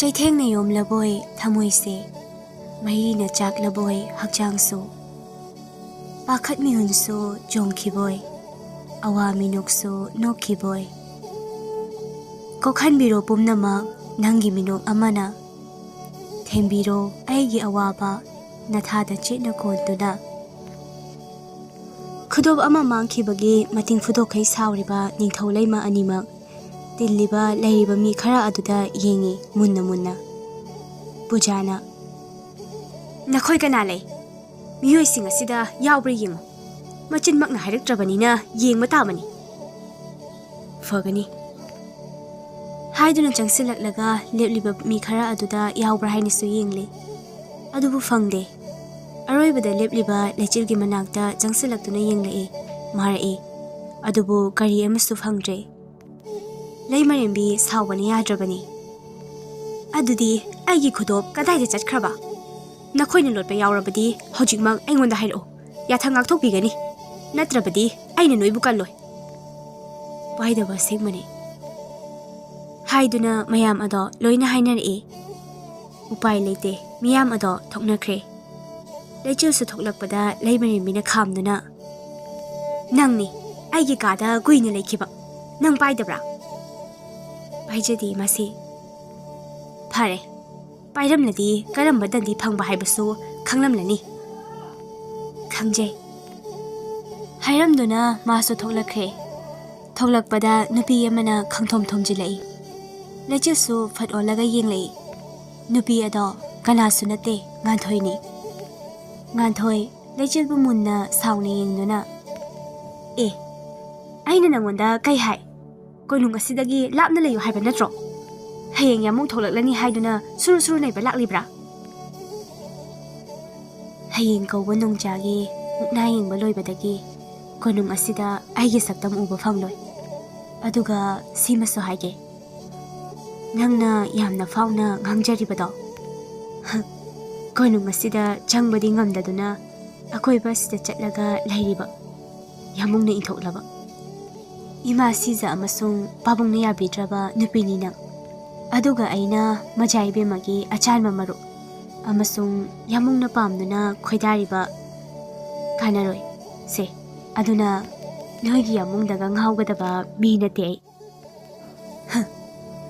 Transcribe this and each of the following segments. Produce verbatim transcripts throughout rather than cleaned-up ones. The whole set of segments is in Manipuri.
ꯆꯩꯊꯦꯡꯅ ꯌꯣꯝꯂꯕꯣꯏ ꯊꯃꯣꯏꯁꯦ, ꯃꯩꯅ ꯆꯥꯛꯂꯕꯣꯏ ꯍꯛꯆꯥꯡꯁꯨ, ꯄꯥꯈꯠ ꯃꯤꯍꯨꯟꯁꯨ ꯆꯣꯡꯈꯤꯕꯣꯏ, ꯑꯋꯥ ꯃꯤꯅꯣꯛꯁꯨ ꯅꯣꯛꯈꯤꯕꯣꯏ꯫ ꯀꯣꯛꯍꯟꯕꯤꯔꯣ ꯄꯨꯝꯅꯃꯛ ꯅꯪꯒꯤ ꯃꯤꯅꯣꯛ ꯑꯃꯅ, ꯊꯦꯝꯕꯤꯔꯣ ꯑꯩꯒꯤ ꯑꯋꯥꯕ ꯅꯊꯥꯗ ꯆꯦꯠꯅ ꯀꯣꯟꯗꯨꯅ꯫ ꯈꯨꯗꯣꯞ ꯑꯃ ꯃꯥꯡꯈꯤꯕꯒꯤ ꯃꯇꯤꯡ ꯐꯨꯗꯣꯛꯈꯩ ꯁꯥꯎꯔꯤꯕ ꯅꯤꯡꯊꯧ ꯂꯩꯃ ꯑꯅꯤꯃꯛ ꯇꯤꯜꯂꯤꯕ ꯂꯩꯔꯤꯕ ꯃꯤ ꯈꯔ ꯑꯗꯨꯗ ꯌꯦꯡꯉꯤ ꯃꯨꯟꯅ ꯃꯨꯟꯅ꯫ ꯄꯨꯖꯥꯅ, "ꯅꯈꯣꯏ ꯀꯅꯥ ꯂꯩ? ꯃꯤꯑꯣꯏꯁꯤꯡ ꯑꯁꯤꯗ ꯌꯥꯎꯕ꯭ꯔꯥ ꯌꯦꯡꯉꯨ꯫ ꯃꯆꯤꯟꯃꯛꯅ ꯍꯥꯏꯔꯛꯇ꯭ꯔꯕꯅꯤꯅ ꯌꯦꯡꯕ ꯇꯥꯕꯅꯤ꯫ ꯐꯒꯅꯤ" ꯍꯥꯏꯗꯨꯅ ꯆꯪꯁꯤꯜꯂꯛꯂꯒ ꯂꯦꯞꯂꯤꯕ ꯃꯤ ꯈꯔ ꯑꯗꯨꯗ ꯌꯥꯎꯕ꯭ꯔꯥ ꯍꯥꯏꯅꯁꯨ ꯌꯦꯡꯂꯤ꯫ ꯑꯗꯨꯕꯨ ꯐꯪꯗꯦ꯫ ꯑꯔꯣꯏꯕꯗ ꯂꯦꯞꯂꯤꯕ ꯂꯩꯆꯤꯜꯒꯤ ꯃꯅꯥꯛꯇ ꯆꯪꯁꯤꯜꯂꯛꯇꯨꯅ ꯌꯦꯡꯂꯛꯏ, ꯃꯥꯔꯛꯏ꯫ ꯑꯗꯨꯕꯨ ꯀꯔꯤ ꯑꯃꯁꯨ ꯐꯪꯗ꯭ꯔꯦ꯫ ꯂꯩꯃꯔꯦꯝꯕꯤ ꯁꯥꯎꯕꯅ ꯌꯥꯗ꯭ꯔꯕꯅꯤ꯫ "ꯑꯗꯨꯗꯤ ꯑꯩꯒꯤ ꯈꯨꯗꯣꯞ ꯀꯗꯥꯏꯗ ꯆꯠꯈ꯭ꯔꯕ? ꯅꯈꯣꯏꯅ ꯂꯣꯠꯄ ꯌꯥꯎꯔꯕꯗꯤ ꯍꯧꯖꯤꯛꯃꯛ ꯑꯩꯉꯣꯟꯗ ꯍꯥꯏꯔꯛꯎ꯫ ꯌꯥꯊꯪ ꯉꯥꯛꯊꯣꯛꯄꯤꯒꯅꯤ꯫ ꯅꯠꯇ꯭ꯔꯕꯗꯤ ꯑꯩꯅ ꯅꯣꯏꯕꯨ ꯀꯜꯂꯣꯏ" ꯄꯥꯏꯗꯕ ꯑꯁꯦꯡꯕꯅꯤ ꯍꯥꯏꯗꯨꯅ ꯃꯌꯥꯝ ꯑꯗꯣ ꯂꯣꯏꯅ ꯍꯥꯏꯅꯔꯛꯏ꯫ ꯎꯄꯥꯏ ꯂꯩꯇꯦ, ꯃꯤꯌꯥꯝ ꯑꯗꯣ ꯊꯣꯛꯅꯈ꯭ꯔꯦ꯫ ꯂꯩꯆꯤꯜꯁꯨ ꯊꯣꯛꯂꯛꯄꯗ ꯂꯩꯃꯔꯦꯝꯕꯤꯅ ꯈꯥꯝꯗꯨꯅ, "ꯅꯪꯅꯤ ꯑꯩꯒꯤ ꯀꯥꯗ ꯀꯨꯏꯅ ꯂꯩꯈꯤꯕ꯫ ꯅꯪ ꯄꯥꯏꯗꯕ꯭ꯔꯥ?" "ꯄꯥꯏꯖꯗꯦ ꯃꯥꯁꯤ"꯫ "ꯐꯔꯦ, ꯄꯥꯏꯔꯝꯂꯗꯤ ꯀꯔꯝꯕ ꯗꯟꯗꯤ ꯐꯪꯕ ꯍꯥꯏꯕꯁꯨ ꯈꯪꯂꯝꯂꯅꯤ"꯫ "ꯈꯪꯖꯩ" ꯍꯥꯏꯔꯝꯗꯨꯅ ꯃꯥꯁꯨ ꯊꯣꯛꯂꯛꯈ꯭ꯔꯦ꯫ ꯊꯣꯛꯂꯛꯄꯗ ꯅꯨꯄꯤ ꯑꯃꯅ ꯈꯪꯊꯣꯝ ꯊꯣꯝꯖꯤꯜꯂꯛꯏ꯫ ꯂꯩꯆꯤꯜꯁꯨ ꯐꯠ ꯑꯣꯜꯂꯒ ꯌꯦꯡꯂꯛꯏ꯫ ꯅꯨꯄꯤ ꯑꯗꯣ ꯀꯅꯥꯁꯨ ꯅꯠꯇꯦ, ꯉꯥꯟꯊꯣꯏꯅꯤ꯫ ꯉꯥꯟꯊꯣꯏ ꯂꯩꯆꯤꯜꯕꯨ ꯃꯨꯟꯅ ꯁꯥꯎꯅ ꯌꯦꯡꯗꯨꯅ, "ꯑꯦ, ꯑꯩꯅ ꯅꯪꯉꯣꯟꯗ ꯀꯩ ꯍꯥꯏ? ꯀꯣꯅꯨꯡ ꯑꯁꯤꯗꯒꯤ ꯂꯥꯞꯅ ꯂꯩꯌꯨ ꯍꯥꯏꯕ ꯅꯠꯇ꯭ꯔꯣ? ꯍꯌꯦꯡ ꯌꯥꯝꯃꯨꯛ ꯊꯣꯛꯂꯛꯂꯅꯤ ꯍꯥꯏꯗꯨꯅ ꯁꯨꯔꯨ ꯁꯨꯔꯨ ꯅꯩꯕ ꯂꯥꯛꯂꯤꯕ꯭ꯔꯥ? ꯍꯌꯦꯡ ꯀꯧꯕ ꯅꯣꯡꯖꯥꯒꯤ ꯃꯨꯛꯅꯥ ꯌꯦꯡꯕ ꯂꯣꯏꯕꯗꯒꯤ ꯀꯣꯅꯨꯡ ꯑꯁꯤꯗ ꯑꯩꯒꯤ ꯁꯛꯇꯝ ꯎꯕ ꯐꯪꯂꯣꯏ꯫ ꯑꯗꯨꯒ ꯁꯤꯃꯁꯨ ꯍꯥꯏꯒꯦ, ꯅꯪꯅ ꯌꯥꯝꯅ ꯐꯥꯎꯅ ꯉꯥꯡꯖꯔꯤꯕꯗꯣ, ꯀꯣꯅꯨꯡ ꯑꯁꯤꯗ ꯆꯪꯕꯗꯤ ꯉꯝꯗꯗꯨꯅ ꯑꯀꯣꯏꯕ ꯑꯁꯤꯗ ꯆꯠꯂꯒ ꯂꯩꯔꯤꯕ ꯌꯥꯝꯃꯨꯡꯅ ꯏꯟꯊꯣꯛꯂꯕ ꯏꯃꯥ ꯁꯤꯖ ꯑꯃꯁꯨꯡ ꯄꯥꯕꯨꯡꯅ ꯌꯥꯕꯤꯗ꯭ꯔꯕ ꯅꯨꯄꯤꯅꯤ ꯅꯪ꯫ ꯑꯗꯨꯒ ꯑꯩꯅ ꯃꯖꯥ ꯏꯕꯦꯝꯃꯒꯤ ꯑꯆꯥꯟꯕ ꯃꯔꯨꯞ ꯑꯃꯁꯨꯡ ꯌꯥꯃꯨꯡꯅ ꯄꯥꯝꯗꯨꯅ ꯈꯣꯏꯗꯥꯔꯤꯕ ꯀꯥꯟꯅꯔꯣꯏ꯫ ꯁꯦ, ꯑꯗꯨꯅ ꯅꯣꯏꯒꯤ ꯌꯥꯃꯨꯡꯗꯒ ꯉꯥꯎꯒꯗꯕ ꯃꯤ ꯅꯠꯇꯦ ꯑꯩ꯫ ꯍ,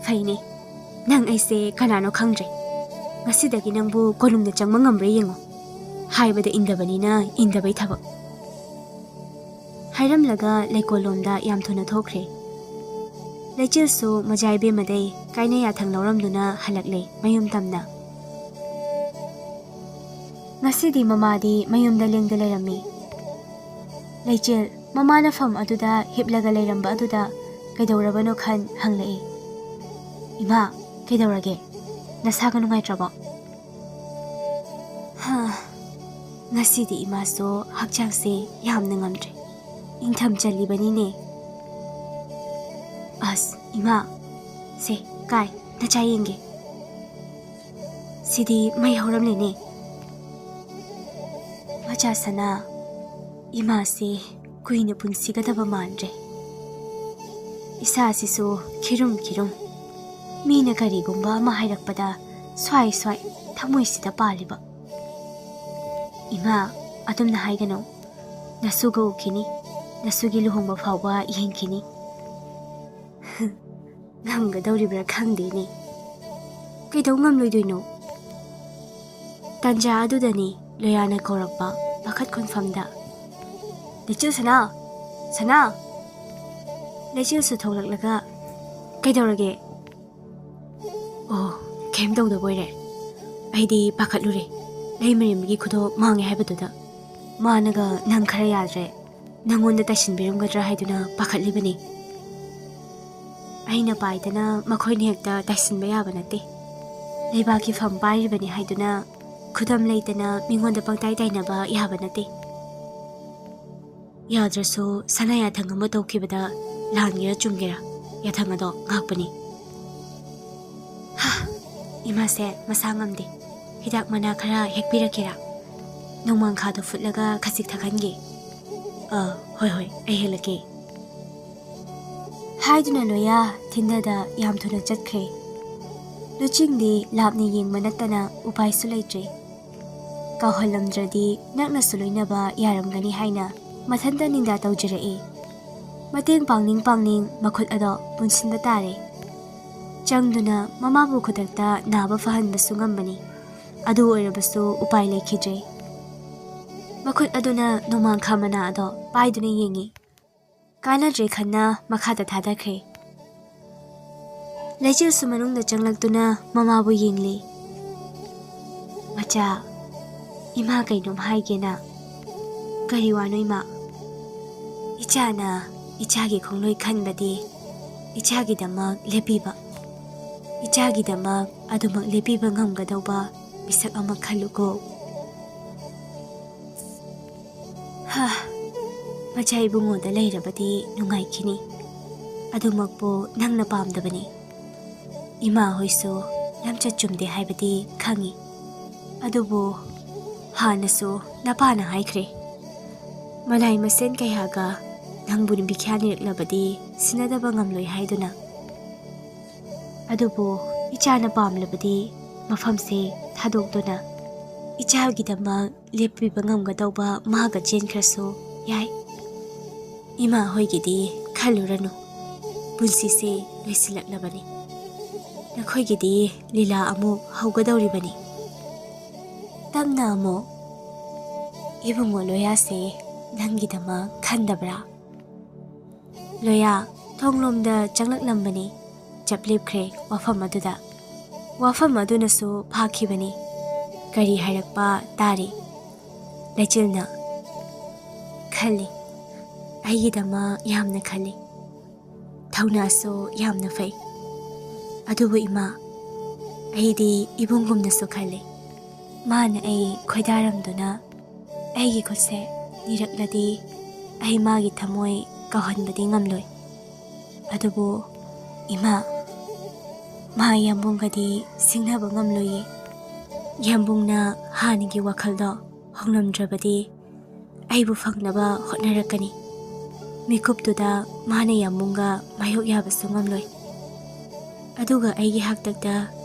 ꯐꯩꯅꯦ꯫ ꯅꯪ ꯑꯩꯁꯦ ꯀꯅꯥꯅꯣ ꯈꯪꯗ꯭ꯔꯦ꯫ ꯉꯁꯤꯗꯒꯤ ꯅꯪꯕꯨ ꯀꯣꯅꯨꯡꯗ ꯆꯪꯕ ꯉꯝꯕ꯭ꯔꯥ ꯌꯦꯡꯉꯣ꯫ ꯍꯥꯏꯕꯗ ꯏꯟꯗꯕꯅꯤꯅ ꯏꯟꯗꯕꯩ ꯊꯕꯛ꯫ ꯍꯥꯏꯔꯝꯂꯒ ꯂꯩꯀꯣꯜꯂꯣꯝꯗ ꯌꯥꯝ ꯊꯨꯅ ꯊꯣꯛꯈ꯭ꯔꯦ꯫ ꯂꯩꯆꯤꯜꯁꯨ ꯃꯖꯥ ꯏꯕꯦꯝꯃꯗꯩ ꯀꯥꯏꯅ ꯌꯥꯊꯪ ꯂꯧꯔꯝꯗꯨꯅ ꯍꯜꯂꯛꯂꯦ ꯃꯌꯨꯝ ꯇꯝꯅ꯫ ꯉꯁꯤꯗꯤ ꯃꯃꯥꯗꯤ ꯃꯌꯨꯝꯗ ꯂꯦꯡꯗ ꯂꯩꯔꯝꯃꯤ꯫ ꯂꯩꯆꯤꯜ, ꯃꯃꯥꯅ ꯐꯝ ꯑꯗꯨꯗ ꯍꯤꯞꯂꯒ ꯂꯩꯔꯝꯕ ꯑꯗꯨꯗ ꯀꯩꯗꯧꯔꯕꯅꯣ ꯈꯟ ꯍꯪꯂꯛꯏ꯫ "ꯏꯃꯥ, ꯀꯩꯗꯧꯔꯒꯦ? ꯅꯁꯥꯒ ꯅꯨꯡꯉꯥꯏꯇ꯭ꯔꯕꯣ?" "ꯍꯥ, ꯉꯁꯤꯗꯤ ꯏꯃꯥꯁꯨ ꯍꯛꯆꯥꯡꯁꯦ ꯌꯥꯝꯅ ꯉꯝꯗ꯭ꯔꯦ꯫ ꯏꯪꯊꯝ ꯆꯜꯂꯤꯕꯅꯤꯅꯦ꯫ ꯑꯁ, ꯏꯃꯥ, ꯁꯦ, ꯀꯥꯏ, ꯅꯆꯥ ꯌꯦꯡꯒꯦ꯫ ꯁꯤꯗꯤ ꯃꯩ ꯍꯧꯔꯝꯂꯦꯅꯦ꯫ ꯃꯆꯥ ꯁꯅꯥ, ꯏꯃꯥꯁꯦ ꯀꯨꯏꯅ ꯄꯨꯟꯁꯤꯒꯗꯕ ꯃꯥꯟꯗ꯭ꯔꯦ꯫ ꯏꯁꯥꯁꯤꯁꯨ ꯈꯤꯔꯨꯝ ꯈꯤꯔꯨꯝ꯫ ꯃꯤꯅ ꯀꯔꯤꯒꯨꯝꯕ ꯑꯃ ꯍꯥꯏꯔꯛꯄꯗ ꯁ꯭ꯋꯥꯏ ꯁ꯭ꯋꯥꯏ ꯊꯃꯣꯏꯁꯤꯗ ꯄꯥꯜꯂꯤꯕ꯫ ꯏꯃꯥ, ꯑꯗꯨꯝꯅ ꯍꯥꯏꯒꯅꯨ꯫ ꯅꯁꯨꯒ ꯎꯈꯤꯅꯤ, ꯅꯁꯨꯒꯤ ꯂꯨꯍꯣꯡꯕ ꯐꯥꯎꯕ ꯌꯦꯡꯈꯤꯅꯤ꯫" ꯉꯝꯒꯗꯧꯔꯤꯕ꯭ꯔꯥ ꯈꯪꯗꯦꯅꯦ꯫ ꯀꯩꯗꯧ ꯉꯝꯂꯣꯏꯗꯣꯏꯅꯣ? ꯇꯥꯟꯖꯥ ꯑꯗꯨꯗꯅꯤ ꯂꯣꯌꯥꯅ ꯀꯧꯔꯛꯄ ꯃꯈꯠ ꯈꯨꯟꯐꯝꯗ꯫ "ꯂꯩꯆꯤꯜ ꯁꯅꯥ! ꯁꯅꯥ!" ꯂꯩꯆꯤꯜꯁꯨ ꯊꯣꯛꯂꯛꯂꯒ, "ꯀꯩꯗꯧꯔꯒꯦ?" "ꯑꯣ, ꯀꯩꯝ ꯇꯧꯗꯕ ꯑꯣꯏꯔꯦ꯫ ꯑꯩꯗꯤ ꯄꯥꯈꯠꯂꯨꯔꯦ, ꯂꯩ ꯃꯔꯦꯝꯕꯒꯤ ꯈꯨꯗꯣꯞ ꯃꯥꯡꯉꯦ ꯍꯥꯏꯕꯗꯨꯗ꯫ ꯃꯥꯅꯒ ꯅꯪ ꯈꯔ ꯌꯥꯗ꯭ꯔꯦ, ꯅꯪꯉꯣꯟꯗ ꯇꯥꯏꯁꯤꯟꯕꯤꯔꯝꯒꯗ꯭ꯔꯥ ꯍꯥꯏꯗꯨꯅ ꯄꯥꯈꯠꯂꯤꯕꯅꯤ꯫ ꯑꯩꯅ ꯄꯥꯏꯗꯅ ꯃꯈꯣꯏꯅ ꯍꯦꯛꯇ ꯇꯥꯏꯁꯤꯟꯕ ꯌꯥꯕ ꯅꯠꯇꯦ꯫ ꯂꯩꯕꯥꯛꯀꯤ ꯐꯝ ꯄꯥꯏꯔꯤꯕꯅꯤ ꯍꯥꯏꯗꯨꯅ ꯈꯨꯗꯝ ꯂꯩꯇꯅ ꯃꯤꯉꯣꯟꯗ ꯄꯪꯇꯥꯏ ꯇꯥꯏꯅꯕ ꯌꯥꯕ ꯅꯠꯇꯦ꯫ ꯌꯥꯗ꯭ꯔꯁꯨ ꯁꯅꯥ ꯌꯥꯊꯪ ꯑꯃ ꯇꯧꯈꯤꯕꯗ ꯂꯥꯟꯒꯦꯔꯥ ꯆꯨꯝꯒꯦꯔꯥ ꯌꯥꯊꯪ ꯑꯗꯣ ꯉꯥꯛꯄꯅꯤ꯫" "ꯍꯥ, ꯏꯃꯥꯁꯦ ꯃꯁꯥ ꯉꯝꯗꯦ꯫ ꯍꯤꯗꯥꯛ ꯃꯅꯥ ꯈꯔ ꯍꯦꯛꯄꯤꯔꯛꯀꯦꯔꯥ? ꯅꯣꯡꯃꯥꯡꯈꯥꯗꯣ ꯐꯨꯠꯂꯒ ꯈꯖꯤꯛ ꯊꯛꯍꯟꯒꯦ꯫" "ꯑ, ꯍꯣꯏ, ꯍꯣꯏ, ꯑꯩ ꯍꯦꯛꯂꯛꯀꯦ꯫" ꯍꯥꯏꯗꯨꯅ ꯂꯣꯌꯥ ꯊꯤꯟꯗꯗ ꯌꯥꯝ ꯊꯨꯅ ꯆꯠꯈ꯭ꯔꯦ꯫ ꯂꯨꯆꯤꯡꯗꯤ ꯂꯥꯞꯅ ꯌꯦꯡꯕ ꯅꯠꯇꯅ ꯎꯄꯥꯏꯁꯨ ꯂꯩꯇ꯭ꯔꯦ꯫ ꯀꯥꯎꯍꯜꯂꯝꯗ꯭ꯔꯗꯤ ꯅꯛꯅꯁꯨ ꯂꯣꯏꯅꯕ ꯌꯥꯔꯝꯒꯅꯤ ꯍꯥꯏꯅ ꯃꯊꯟꯇ ꯅꯤꯡꯗꯥ ꯇꯧꯖꯔꯛꯏ꯫ ꯃꯇꯦꯡ ꯄꯥꯡꯅꯤꯡ ꯄꯥꯡꯅꯤꯡ ꯃꯈꯨꯠ ꯑꯗꯣ ꯄꯨꯟꯁꯤꯟꯕ ꯇꯥꯔꯦ꯫ ꯆꯪꯗꯨꯅ ꯃꯃꯥꯕꯨ ꯈꯨꯗꯛꯇ ꯅꯥꯕ ꯐꯍꯟꯕꯁꯨ ꯉꯝꯕꯅꯤ꯫ ꯑꯗꯨ ꯑꯣꯏꯔꯕꯁꯨ ꯎꯄꯥꯏ ꯂꯩꯈꯤꯗ꯭ꯔꯦ꯫ ꯃꯈꯨꯠ ꯑꯗꯨꯅ ꯅꯣꯡꯃꯥꯡꯈꯥ ꯃꯅꯥ ꯑꯗꯣ ꯄꯥꯏꯗꯨꯅ ꯌꯦꯡꯉꯤ꯫ ꯀꯥꯟꯅꯗ꯭ꯔꯦ ꯈꯟꯅ ꯃꯈꯥꯗ ꯊꯥꯗꯈ꯭ꯔꯦ꯫ ꯂꯩꯆꯤꯜꯁꯨ ꯃꯅꯨꯡꯗ ꯆꯪꯂꯛꯇꯨꯅ ꯃꯃꯥꯕꯨ ꯌꯦꯡꯂꯤ꯫ "ꯃꯆꯥ, ꯏꯃꯥ ꯀꯩꯅꯣꯝ ꯍꯥꯏꯒꯦꯅ꯫ "ꯀꯔꯤ ꯋꯥꯅꯣ ꯏꯃꯥ?" "ꯏꯆꯥꯅ ꯏꯆꯥꯒꯤ ꯈꯣꯡꯂꯣꯏ ꯈꯟꯕꯗꯤ ꯏꯆꯥꯒꯤꯗꯃꯛ ꯂꯦꯞꯄꯤꯕ꯫ ꯏꯆꯥꯒꯤꯗꯃꯛ ꯑꯗꯨꯃꯛ ꯂꯦꯞꯄꯤꯕ ꯉꯝꯒꯗꯧꯕ ꯃꯤꯁꯛ ꯑꯃ ꯈꯜꯂꯨꯀꯣ꯫" ꯍꯥ, ꯃꯆꯥ ꯏꯕꯨꯡꯉꯣꯗ ꯂꯩꯔꯕꯗꯤ ꯅꯨꯡꯉꯥꯏꯈꯤꯅꯤ꯫ ꯑꯗꯨꯃꯛꯄꯨ ꯅꯪꯅ ꯄꯥꯝꯗꯕꯅꯤ꯫ ꯏꯃꯥ ꯍꯣꯏꯁꯨ ꯂꯝꯆꯠ ꯆꯨꯝꯗꯦ ꯍꯥꯏꯕꯗꯤ ꯈꯪꯉꯤ꯫ ꯑꯗꯨꯕꯨ ꯍꯥꯟꯅꯁꯨ ꯅꯄꯥꯅ ꯍꯥꯏꯈ꯭ꯔꯦ, ꯃꯂꯥꯏ ꯃꯁꯦꯟ ꯀꯌꯥꯒ ꯅꯪꯕꯨ ꯅꯨꯄꯤꯈ꯭ꯌꯥꯅꯤꯔꯛꯂꯕꯗꯤ ꯁꯤꯟꯅꯗꯕ ꯉꯝꯂꯣꯏ ꯍꯥꯏꯗꯨꯅ꯫ ꯑꯗꯨꯕꯨ ꯏꯆꯥꯅ ꯄꯥꯝꯂꯕꯗꯤ ꯃꯐꯝꯁꯦ ꯊꯥꯗꯣꯛꯇꯨꯅ ꯏꯆꯥꯒꯤꯗꯃꯛ ꯂꯦꯞꯄꯤꯕ ꯉꯝꯒꯗꯧꯕ ꯃꯥꯒ ꯆꯦꯟꯈ꯭ꯔꯁꯨ ꯌꯥꯏ꯫ ꯏꯃꯥ ꯍꯣꯏꯒꯤꯗꯤ ꯈꯜꯂꯨꯔꯅꯨ, ꯄꯨꯟꯁꯤꯁꯦ ꯂꯣꯏꯁꯤꯜꯂꯛꯂꯕꯅꯤ꯫ ꯅꯈꯣꯏꯒꯤꯗꯤ ꯂꯤꯂꯥ ꯑꯃꯨꯛ ꯍꯧꯒꯗꯧꯔꯤꯕꯅꯤ꯫ ꯇꯞꯅ ꯑꯃꯨꯛ, "ꯏꯕꯨꯡꯉꯣ ꯂꯣꯌꯥꯁꯦ ꯅꯪꯒꯤꯗꯃꯛ ꯈꯟꯗꯕ꯭ꯔꯥ?" ꯂꯣꯌꯥ ꯊꯣꯡꯂꯣꯝꯗ ꯆꯪꯂꯛꯂꯝꯕꯅꯤ꯫ ꯆꯞ ꯂꯦꯞꯈ꯭ꯔꯦ ꯋꯥꯐꯝ ꯑꯗꯨꯗ꯫ ꯋꯥꯐꯝ ꯑꯗꯨꯅꯁꯨ ꯐꯥꯈꯤꯕꯅꯤ꯫ ꯀꯔꯤ ꯍꯥꯏꯔꯛꯄ ꯇꯥꯔꯤ꯫ ꯂꯩꯆꯤꯜꯅ, "ꯈꯜꯂꯤ꯫ ꯑꯩꯒꯤꯗꯃꯛ ꯌꯥꯝꯅ ꯈꯜꯂꯤ꯫ ꯊꯧꯅꯥꯁꯨ ꯌꯥꯝꯅ ꯐꯩ꯫ ꯑꯗꯨꯕꯨ ꯏꯃꯥ, ꯑꯩꯗꯤ ꯏꯕꯨꯡꯒꯨꯝꯅꯁꯨ ꯈꯜꯂꯤ꯫ ꯃꯥꯅ ꯑꯩ ꯈꯣꯏꯗꯥꯔꯝꯗꯨꯅ ꯑꯩꯒꯤ ꯈꯨꯠꯁꯦ ꯅꯤꯔꯛꯂꯗꯤ ꯑꯩ ꯃꯥꯒꯤ ꯊꯃꯣꯏ ꯀꯥꯎꯍꯟꯕꯗꯤ ꯉꯝꯂꯣꯏ꯫ ꯑꯗꯨꯕꯨ ꯏꯃꯥ, ꯃꯥ ꯌꯥꯝꯕꯨꯡꯒꯗꯤ ꯁꯤꯡꯅꯕ ꯉꯝꯂꯣꯏꯌꯦ꯫ ꯌꯥꯝꯕꯨꯡꯅ ꯍꯥꯟꯅꯒꯤ ꯋꯥꯈꯜꯗꯣ ꯍꯣꯡꯂꯝꯗ꯭ꯔꯕꯗꯤ ꯑꯩꯕꯨ ꯐꯪꯅꯕ ꯍꯣꯠꯅꯔꯛꯀꯅꯤ꯫ ꯃꯤꯀꯨꯞꯇꯨꯗ ꯃꯥꯅ ꯌꯥꯝꯕꯨꯡꯒ ꯃꯥꯌꯣꯛ ꯌꯥꯕꯁꯨ ꯉꯝꯂꯣꯏ꯫ ꯑꯗꯨꯒ ꯑꯩꯒꯤ ꯍꯥꯛꯇꯛꯇ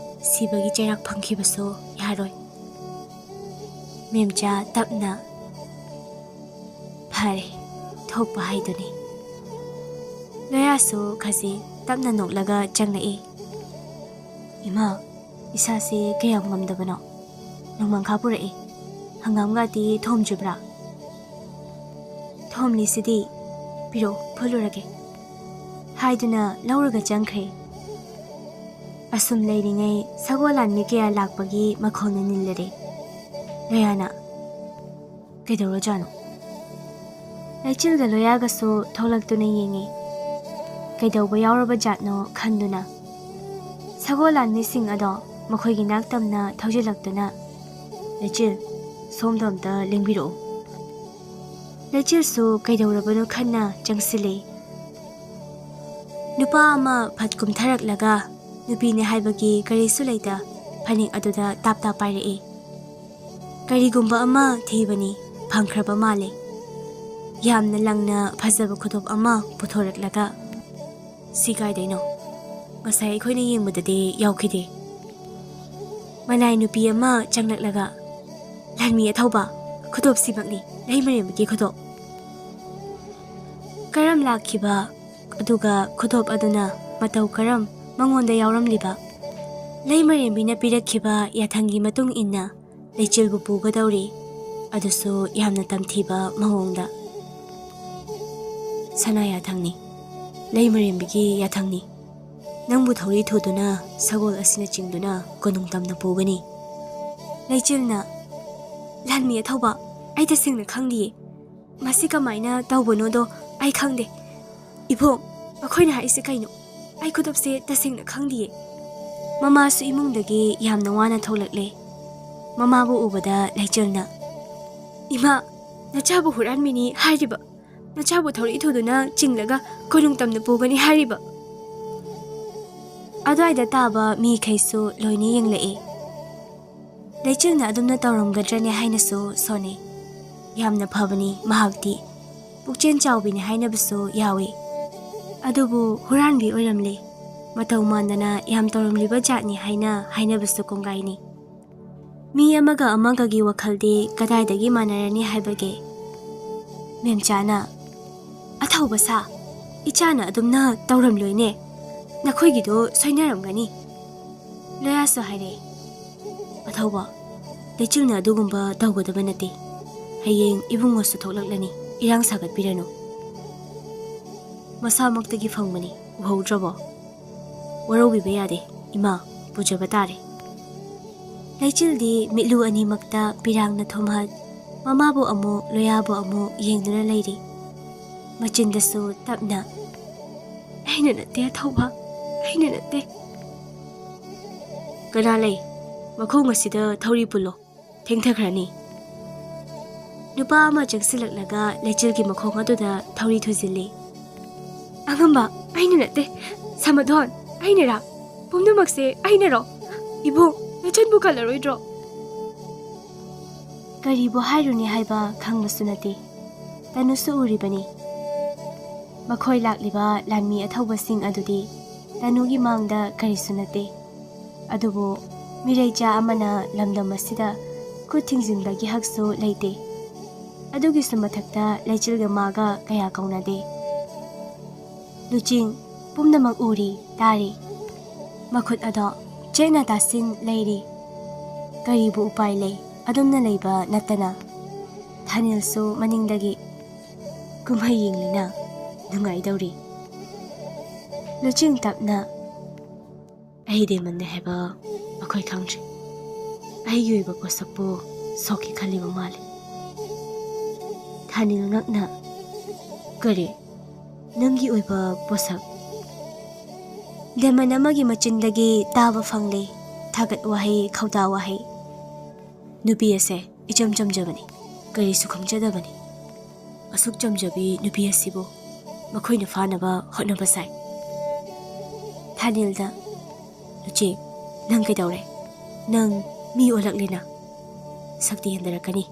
ꯁꯤꯕꯒꯤ ꯆꯩꯔꯥꯛ ꯐꯪꯈꯤꯕꯁꯨ ꯌꯥꯔꯣꯏ꯫ ꯃꯦꯝꯆꯥ ꯇꯞꯅ, "ꯐꯔꯦ, ꯊꯣꯛꯄ ꯍꯥꯏꯗꯨꯅꯤ"꯫ ꯂꯣꯌꯥꯁꯨ ꯈꯖꯤꯛ ꯇꯞꯅ ꯅꯣꯛꯂꯒ ꯆꯪꯂꯛꯏ꯫ "ꯏꯃꯥ, ꯏꯁꯥꯁꯦ ꯀꯌꯥꯝ ꯉꯝꯗꯕꯅꯣ? ꯅꯣꯡꯃꯪꯈꯥ ꯄꯨꯔꯛꯏ꯫ ꯍꯪꯒꯥꯝꯒꯗꯤ ꯊꯣꯝꯗ꯭ꯔꯤꯕ꯭ꯔꯥ?" "ꯊꯣꯝꯂꯤꯁꯤꯗꯤ, ꯄꯤꯔꯛꯎ, ꯐꯨꯜꯂꯨꯔꯒꯦ" ꯍꯥꯏꯗꯨꯅ ꯂꯧꯔꯒ ꯆꯪꯈ꯭ꯔꯦ꯫ ꯑꯁꯨꯝ ꯂꯩꯔꯤꯉꯩ ꯁꯒꯣꯜ ꯂꯥꯟꯃꯤ ꯀꯌꯥ ꯂꯥꯛꯄꯒꯤ ꯃꯈꯣꯜꯅ ꯅꯤꯜꯂꯔꯦ꯫ ꯂꯣꯌꯥꯅ, "ꯀꯩꯗꯧꯔꯖꯥꯠꯅꯣ?" ꯂꯩꯆꯤꯜꯒ ꯂꯣꯌꯥꯒꯁꯨ ꯊꯣꯛꯂꯛꯇꯨꯅ ꯌꯦꯡꯉꯤ꯫ ꯀꯩꯗꯧꯕ ꯌꯥꯎꯔꯕ ꯖꯥꯠꯅꯣ ꯈꯟꯗꯨꯅ꯫ ꯁꯒꯣꯜ ꯂꯥꯟꯃꯤꯁꯤꯡ ꯑꯗꯣ ꯃꯈꯣꯏꯒꯤ ꯅꯥꯛꯇꯝꯅ ꯊꯧꯖꯤꯜꯂꯛꯇꯨꯅ, "ꯂꯩꯆꯤꯜ, ꯁꯣꯝꯗ ꯑꯝꯇ ꯂꯦꯡꯕꯤꯔꯛꯎ"꯫ ꯂꯩꯆꯤꯜꯁꯨ ꯀꯩꯗꯧꯔꯕꯅꯣ ꯈꯟꯅ ꯆꯪꯁꯤꯜꯂꯤ꯫ ꯅꯨꯄꯥ ꯑꯃ ꯐꯠ ꯀꯨꯝꯊꯔꯛꯂꯒ ꯅꯨꯄꯤꯅꯤ ꯍꯥꯏꯕꯒꯤ ꯀꯔꯤꯁꯨ ꯂꯩꯇ ꯐꯅꯦꯛ ꯑꯗꯨꯗ ꯇꯥꯞ ꯇꯥꯞ ꯄꯥꯏꯔꯛꯏ꯫ ꯀꯔꯤꯒꯨꯝꯕ ꯑꯃ ꯊꯤꯕꯅꯤ, ꯐꯪꯈ꯭ꯔꯕ ꯃꯥꯜꯂꯦ꯫ ꯌꯥꯝꯅ ꯂꯪꯅ ꯐꯖꯕ ꯈꯨꯗꯣꯞ ꯑꯃ ꯄꯨꯊꯣꯔꯛꯂꯒ, "ꯁꯤ ꯀꯥꯏꯗꯩꯅꯣ? ꯉꯁꯥꯏ ꯑꯩꯈꯣꯏꯅ ꯌꯦꯡꯕꯗꯗꯤ ꯌꯥꯎꯈꯤꯗꯦ"꯫ ꯃꯅꯥꯏ ꯅꯨꯄꯤ ꯑꯃ ꯆꯪꯂꯛꯂꯒ, "ꯂꯥꯟꯃꯤ ꯑꯊꯧꯕ, ꯈꯨꯗꯣꯞꯁꯤꯃꯛꯅꯤ, ꯂꯩꯃꯔꯦꯝꯕꯒꯤ ꯈꯨꯗꯣꯞ"꯫ ꯀꯔꯝ ꯂꯥꯛꯈꯤꯕ, ꯑꯗꯨꯒ ꯈꯨꯗꯣꯞ ꯑꯗꯨꯅ ꯃꯇꯧ ꯀꯔꯝ ꯃꯉꯣꯟꯗ ꯌꯥꯎꯔꯝꯂꯤꯕ? ꯂꯩꯃꯔꯦꯝꯕꯤꯅ ꯄꯤꯔꯛꯈꯤꯕ ꯌꯥꯊꯪꯒꯤ ꯃꯇꯨꯡ ꯏꯟꯅ ꯂꯩꯆꯤꯜꯕꯨ ꯄꯨꯒꯗꯧꯔꯤ, ꯑꯗꯨꯁꯨ ꯌꯥꯝꯅ ꯇꯝꯊꯤꯕ ꯃꯑꯣꯡꯗ꯫ "ꯁꯅꯥ ꯌꯥꯊꯪꯅꯤ, ꯂꯩꯃꯔꯦꯝꯕꯤꯒꯤ ꯌꯥꯊꯪꯅꯤ꯫ ꯅꯪꯕꯨ ꯊꯧꯔꯤ ꯊꯨꯗꯨꯅ ꯁꯒꯣꯜ ꯑꯁꯤꯅ ꯆꯤꯡꯗꯨꯅ ꯀꯣꯅꯨꯡ ꯇꯝꯅ ꯄꯨꯒꯅꯤ"꯫ ꯂꯩꯆꯤꯜꯅ, "ꯂꯥꯟꯃꯤ ꯑꯊꯧꯕ, ꯑꯩ ꯇꯁꯦꯡꯅ ꯈꯪꯗꯤꯌꯦ꯫ ꯃꯁꯤ ꯀꯃꯥꯏꯅ ꯇꯧꯕꯅꯣꯗꯣ ꯑꯩ ꯈꯪꯗꯦ꯫ ꯏꯕꯣꯛ, ꯑꯩꯈꯣꯏꯅ ꯍꯥꯏꯔꯤꯁꯦ ꯀꯩꯅꯣ? ꯑꯩ ꯈꯨꯗꯣꯞꯁꯦ ꯇꯁꯦꯡꯅ ꯈꯪꯗꯤꯌꯦ"꯫ ꯃꯃꯥꯁꯨ ꯏꯃꯨꯡꯗꯒꯤ ꯌꯥꯝꯅ ꯋꯥꯅ ꯊꯣꯛꯂꯛꯂꯦ꯫ ꯃꯃꯥꯕꯨ ꯎꯕꯗ ꯂꯩꯆꯤꯜꯅ, "ꯏꯃꯥ, ꯅꯆꯥꯕꯨ ꯍꯨꯔꯥꯟꯕꯤꯅꯤ ꯍꯥꯏꯔꯤꯕ, ꯅꯆꯥꯕꯨ ꯊꯧꯔꯤ ꯊꯨꯗꯨꯅ ꯆꯤꯡꯂꯒ ꯀꯣꯅꯨꯡ ꯇꯝꯅ ꯄꯨꯒꯅꯤ ꯍꯥꯏꯔꯤꯕ"꯫ ꯑꯗꯨꯋꯥꯏꯗ ꯇꯥꯕ ꯃꯤꯈꯩꯁꯨ ꯂꯣꯏꯅ ꯌꯦꯡꯂꯛꯏ꯫ ꯂꯩꯆꯤꯜꯅ ꯑꯗꯨꯝꯅ ꯇꯧꯔꯝꯒꯗ꯭ꯔꯅꯦ ꯍꯥꯏꯅꯁꯨ ꯁꯣꯟꯅꯩ꯫ ꯌꯥꯝꯅ ꯐꯕꯅꯤ ꯃꯍꯥꯛꯇꯤ꯫ ꯄꯨꯛꯆꯦꯜ ꯆꯥꯎꯕꯤꯅꯤ ꯍꯥꯏꯅꯕꯁꯨ ꯌꯥꯎꯏ꯫ ꯑꯗꯨꯕꯨ ꯍꯨꯔꯥꯟꯕꯤ ꯑꯣꯏꯔꯝꯂꯦ꯫ ꯃꯇꯧ ꯃꯥꯟꯗꯅ ꯌꯥꯝ ꯇꯧꯔꯝꯂꯤꯕ ꯖꯥꯠꯅꯤ ꯍꯥꯏꯅ ꯍꯥꯏꯅꯕꯁꯨ ꯀꯣꯡꯒꯥꯏꯅꯤ꯫ ꯃꯤ ꯑꯃꯒ ꯑꯃꯒꯒꯤ ꯋꯥꯈꯜꯗꯤ ꯀꯗꯥꯏꯗꯒꯤ ꯃꯥꯟꯅꯔꯅꯤ ꯍꯥꯏꯕꯒꯦ? ꯃꯦꯝꯆꯥꯅ, "ꯑꯊꯧꯕ ꯁꯥ, ꯏꯆꯥꯅ ꯑꯗꯨꯝꯅ ꯇꯧꯔꯝꯂꯣꯏꯅꯦ꯫ ꯅꯈꯣꯏꯒꯤꯗꯣ ꯁꯣꯏꯅꯔꯝꯒꯅꯤ꯫" ꯂꯣꯌꯥꯁꯨ ꯍꯥꯏꯔꯛꯏ, "ꯑꯊꯧꯕ, ꯂꯩꯆꯤꯜꯅ ꯑꯗꯨꯒꯨꯝꯕ ꯇꯧꯒꯗꯕ ꯅꯠꯇꯦ꯫ ꯍꯌꯦꯡ ꯏꯕꯨꯡꯉꯣꯁꯨ ꯊꯣꯛꯂꯛꯂꯅꯤ, ꯏꯔꯥꯡ ꯁꯥꯒꯠꯄꯤꯔꯅꯨ꯫ ꯃꯁꯥꯃꯛꯇꯒꯤ ꯐꯪꯕꯅꯤ, ꯎꯍꯧꯗ꯭ꯔꯕꯣ? ꯋꯥꯔꯧꯕꯤꯕ ꯌꯥꯗꯦ, ꯏꯃꯥ, ꯄꯨꯖꯕ ꯇꯥꯔꯦ꯫" ꯂꯩꯆꯤꯜꯗꯤ ꯃꯤꯠꯂꯨ ꯑꯅꯤꯃꯛꯇ ꯄꯤꯔꯥꯡꯅ ꯊꯨꯝꯍꯠ, ꯃꯃꯥꯕꯨ ꯑꯃꯨꯛ, ꯂꯣꯌꯥꯕꯨ ꯑꯃꯨꯛ ꯌꯦꯡꯗꯨꯅ ꯂꯩꯔꯤ꯫ ꯃꯆꯤꯟꯗꯁꯨ ꯇꯞꯅ, "ꯑꯩꯅ ꯅꯠꯇꯦ, ꯑꯊꯧꯕ, ꯑꯩꯅ ꯅꯠꯇꯦ꯫" "ꯀꯅꯥ ꯂꯩ? ꯃꯈꯣꯡ ꯑꯁꯤꯗ ꯊꯧꯔꯤ ꯄꯨꯜꯂꯣ, ꯊꯦꯡꯊꯈ꯭ꯔꯅꯤ꯫" ꯅꯨꯄꯥ ꯑꯃ ꯆꯪꯁꯤꯜꯂꯛꯂꯒ ꯂꯩꯆꯤꯜꯒꯤ ꯃꯈꯣꯡ ꯑꯗꯨꯗ ꯊꯧꯔꯤ ꯊꯨꯖꯤꯜꯂꯤ꯫ "ꯑꯉꯝꯕ, ꯑꯩꯅ ꯅꯠꯇꯦ꯫ ꯁꯃꯥꯙꯣꯟ, ꯑꯩꯅꯔꯥ? ꯄꯨꯝꯅꯃꯛꯁꯦ ꯑꯩꯅꯔꯣ? ꯏꯕꯨꯡ, ꯅꯆꯟꯕꯨ ꯀꯜꯂꯔꯣꯏꯗ꯭ꯔꯣ?" ꯀꯔꯤꯕꯨ ꯍꯥꯏꯔꯨꯅꯤ ꯍꯥꯏꯕ ꯈꯪꯕꯁꯨ ꯅꯠꯇꯦ꯫ ꯇꯅꯨꯁꯨ ꯎꯔꯤꯕꯅꯤ꯫ ꯃꯈꯣꯏ ꯂꯥꯛꯂꯤꯕ ꯂꯥꯟꯃꯤ ꯑꯊꯧꯕꯁꯤꯡ ꯑꯗꯨꯗꯤ ꯇꯅꯨꯒꯤ ꯃꯥꯡꯗ ꯀꯔꯤꯁꯨ ꯅꯠꯇꯦ꯫ ꯑꯗꯨꯕꯨ ꯃꯤꯔꯩꯆꯥ ꯑꯃꯅ ꯂꯝꯗꯝ ꯑꯁꯤꯗ ꯈꯨꯠ ꯊꯤꯡꯖꯤꯟꯕꯒꯤ ꯍꯛꯁꯨ ꯂꯩꯇꯦ꯫ ꯑꯗꯨꯒꯤꯁꯨ ꯃꯊꯛꯇ ꯂꯩꯆꯤꯜꯒ ꯃꯥꯒ ꯀꯌꯥ ꯀꯧꯅꯗꯦ꯫ ꯂꯨꯆꯤꯡ, ꯄꯨꯝꯅꯃꯛ ꯎꯔꯤ, ꯇꯥꯔꯤ꯫ ꯃꯈꯨꯠ ꯑꯗꯣ ꯆꯦꯠꯅ ꯇꯥꯁꯤꯟ ꯂꯩꯔꯤ꯫ ꯀꯔꯤꯕꯨ ꯎꯄꯥꯏ ꯂꯩ, ꯑꯗꯨꯝꯅ ꯂꯩꯕ ꯅꯠꯇꯅ꯫ ꯊꯥꯅꯤꯜꯁꯨ ꯃꯅꯤꯡꯗꯒꯤ, "ꯀꯨꯝꯍꯩ ꯌꯦꯡꯂꯤꯅ, ꯅꯨꯡꯉꯥꯏꯗꯧꯔꯤ꯫" ꯂꯨꯆꯤꯡ ꯇꯞꯅ, "ꯑꯩ ꯗꯦꯃꯟꯅꯦ ꯍꯥꯏꯕ ꯃꯈꯣꯏ ꯈꯪꯗ꯭ꯔꯤ꯫ ꯑꯩꯒꯤ ꯑꯣꯏꯕ ꯄꯣꯠꯁꯛꯄꯨ ꯁꯣꯛꯀꯦ ꯈꯜꯂꯤꯕ ꯃꯥꯜꯂꯤ꯫" ꯊꯥꯅꯤꯜ ꯉꯛꯅ, "ꯀꯔꯤ? ꯅꯪꯒꯤ ꯑꯣꯏꯕ ꯄꯣꯠꯁꯛ?" ꯗꯦꯃꯟ ꯑꯃꯒꯤ ꯃꯆꯤꯟꯗꯒꯤ ꯇꯥꯕ ꯐꯪꯂꯦ ꯊꯥꯒꯠ ꯋꯥꯍꯩ, ꯈꯧꯗꯥ ꯋꯥꯍꯩ꯫ "ꯅꯨꯄꯤ ꯑꯁꯦ ꯏꯆꯝ ꯆꯝꯖꯕꯅꯤ, ꯀꯔꯤꯁꯨ ꯈꯪꯖꯗꯕꯅꯤ꯫ ꯑꯁꯨꯛ ꯆꯝꯖꯕꯤ ꯅꯨꯄꯤ ꯑꯁꯤꯕꯨ ꯃꯈꯣꯏꯅ ꯐꯥꯅꯕ ꯍꯣꯠꯅꯕ ꯁꯥꯏ꯫" ꯊꯥꯅꯤꯜꯗ, "ꯂꯨꯆꯤꯡ, ꯅꯪ ꯀꯩꯗꯧꯔꯦ? ꯅꯪ ꯃꯤ ꯑꯣꯜꯂꯛꯂꯦꯅ꯫ ꯁꯛꯇꯤ ꯍꯟꯊꯔꯛꯀꯅꯤ꯫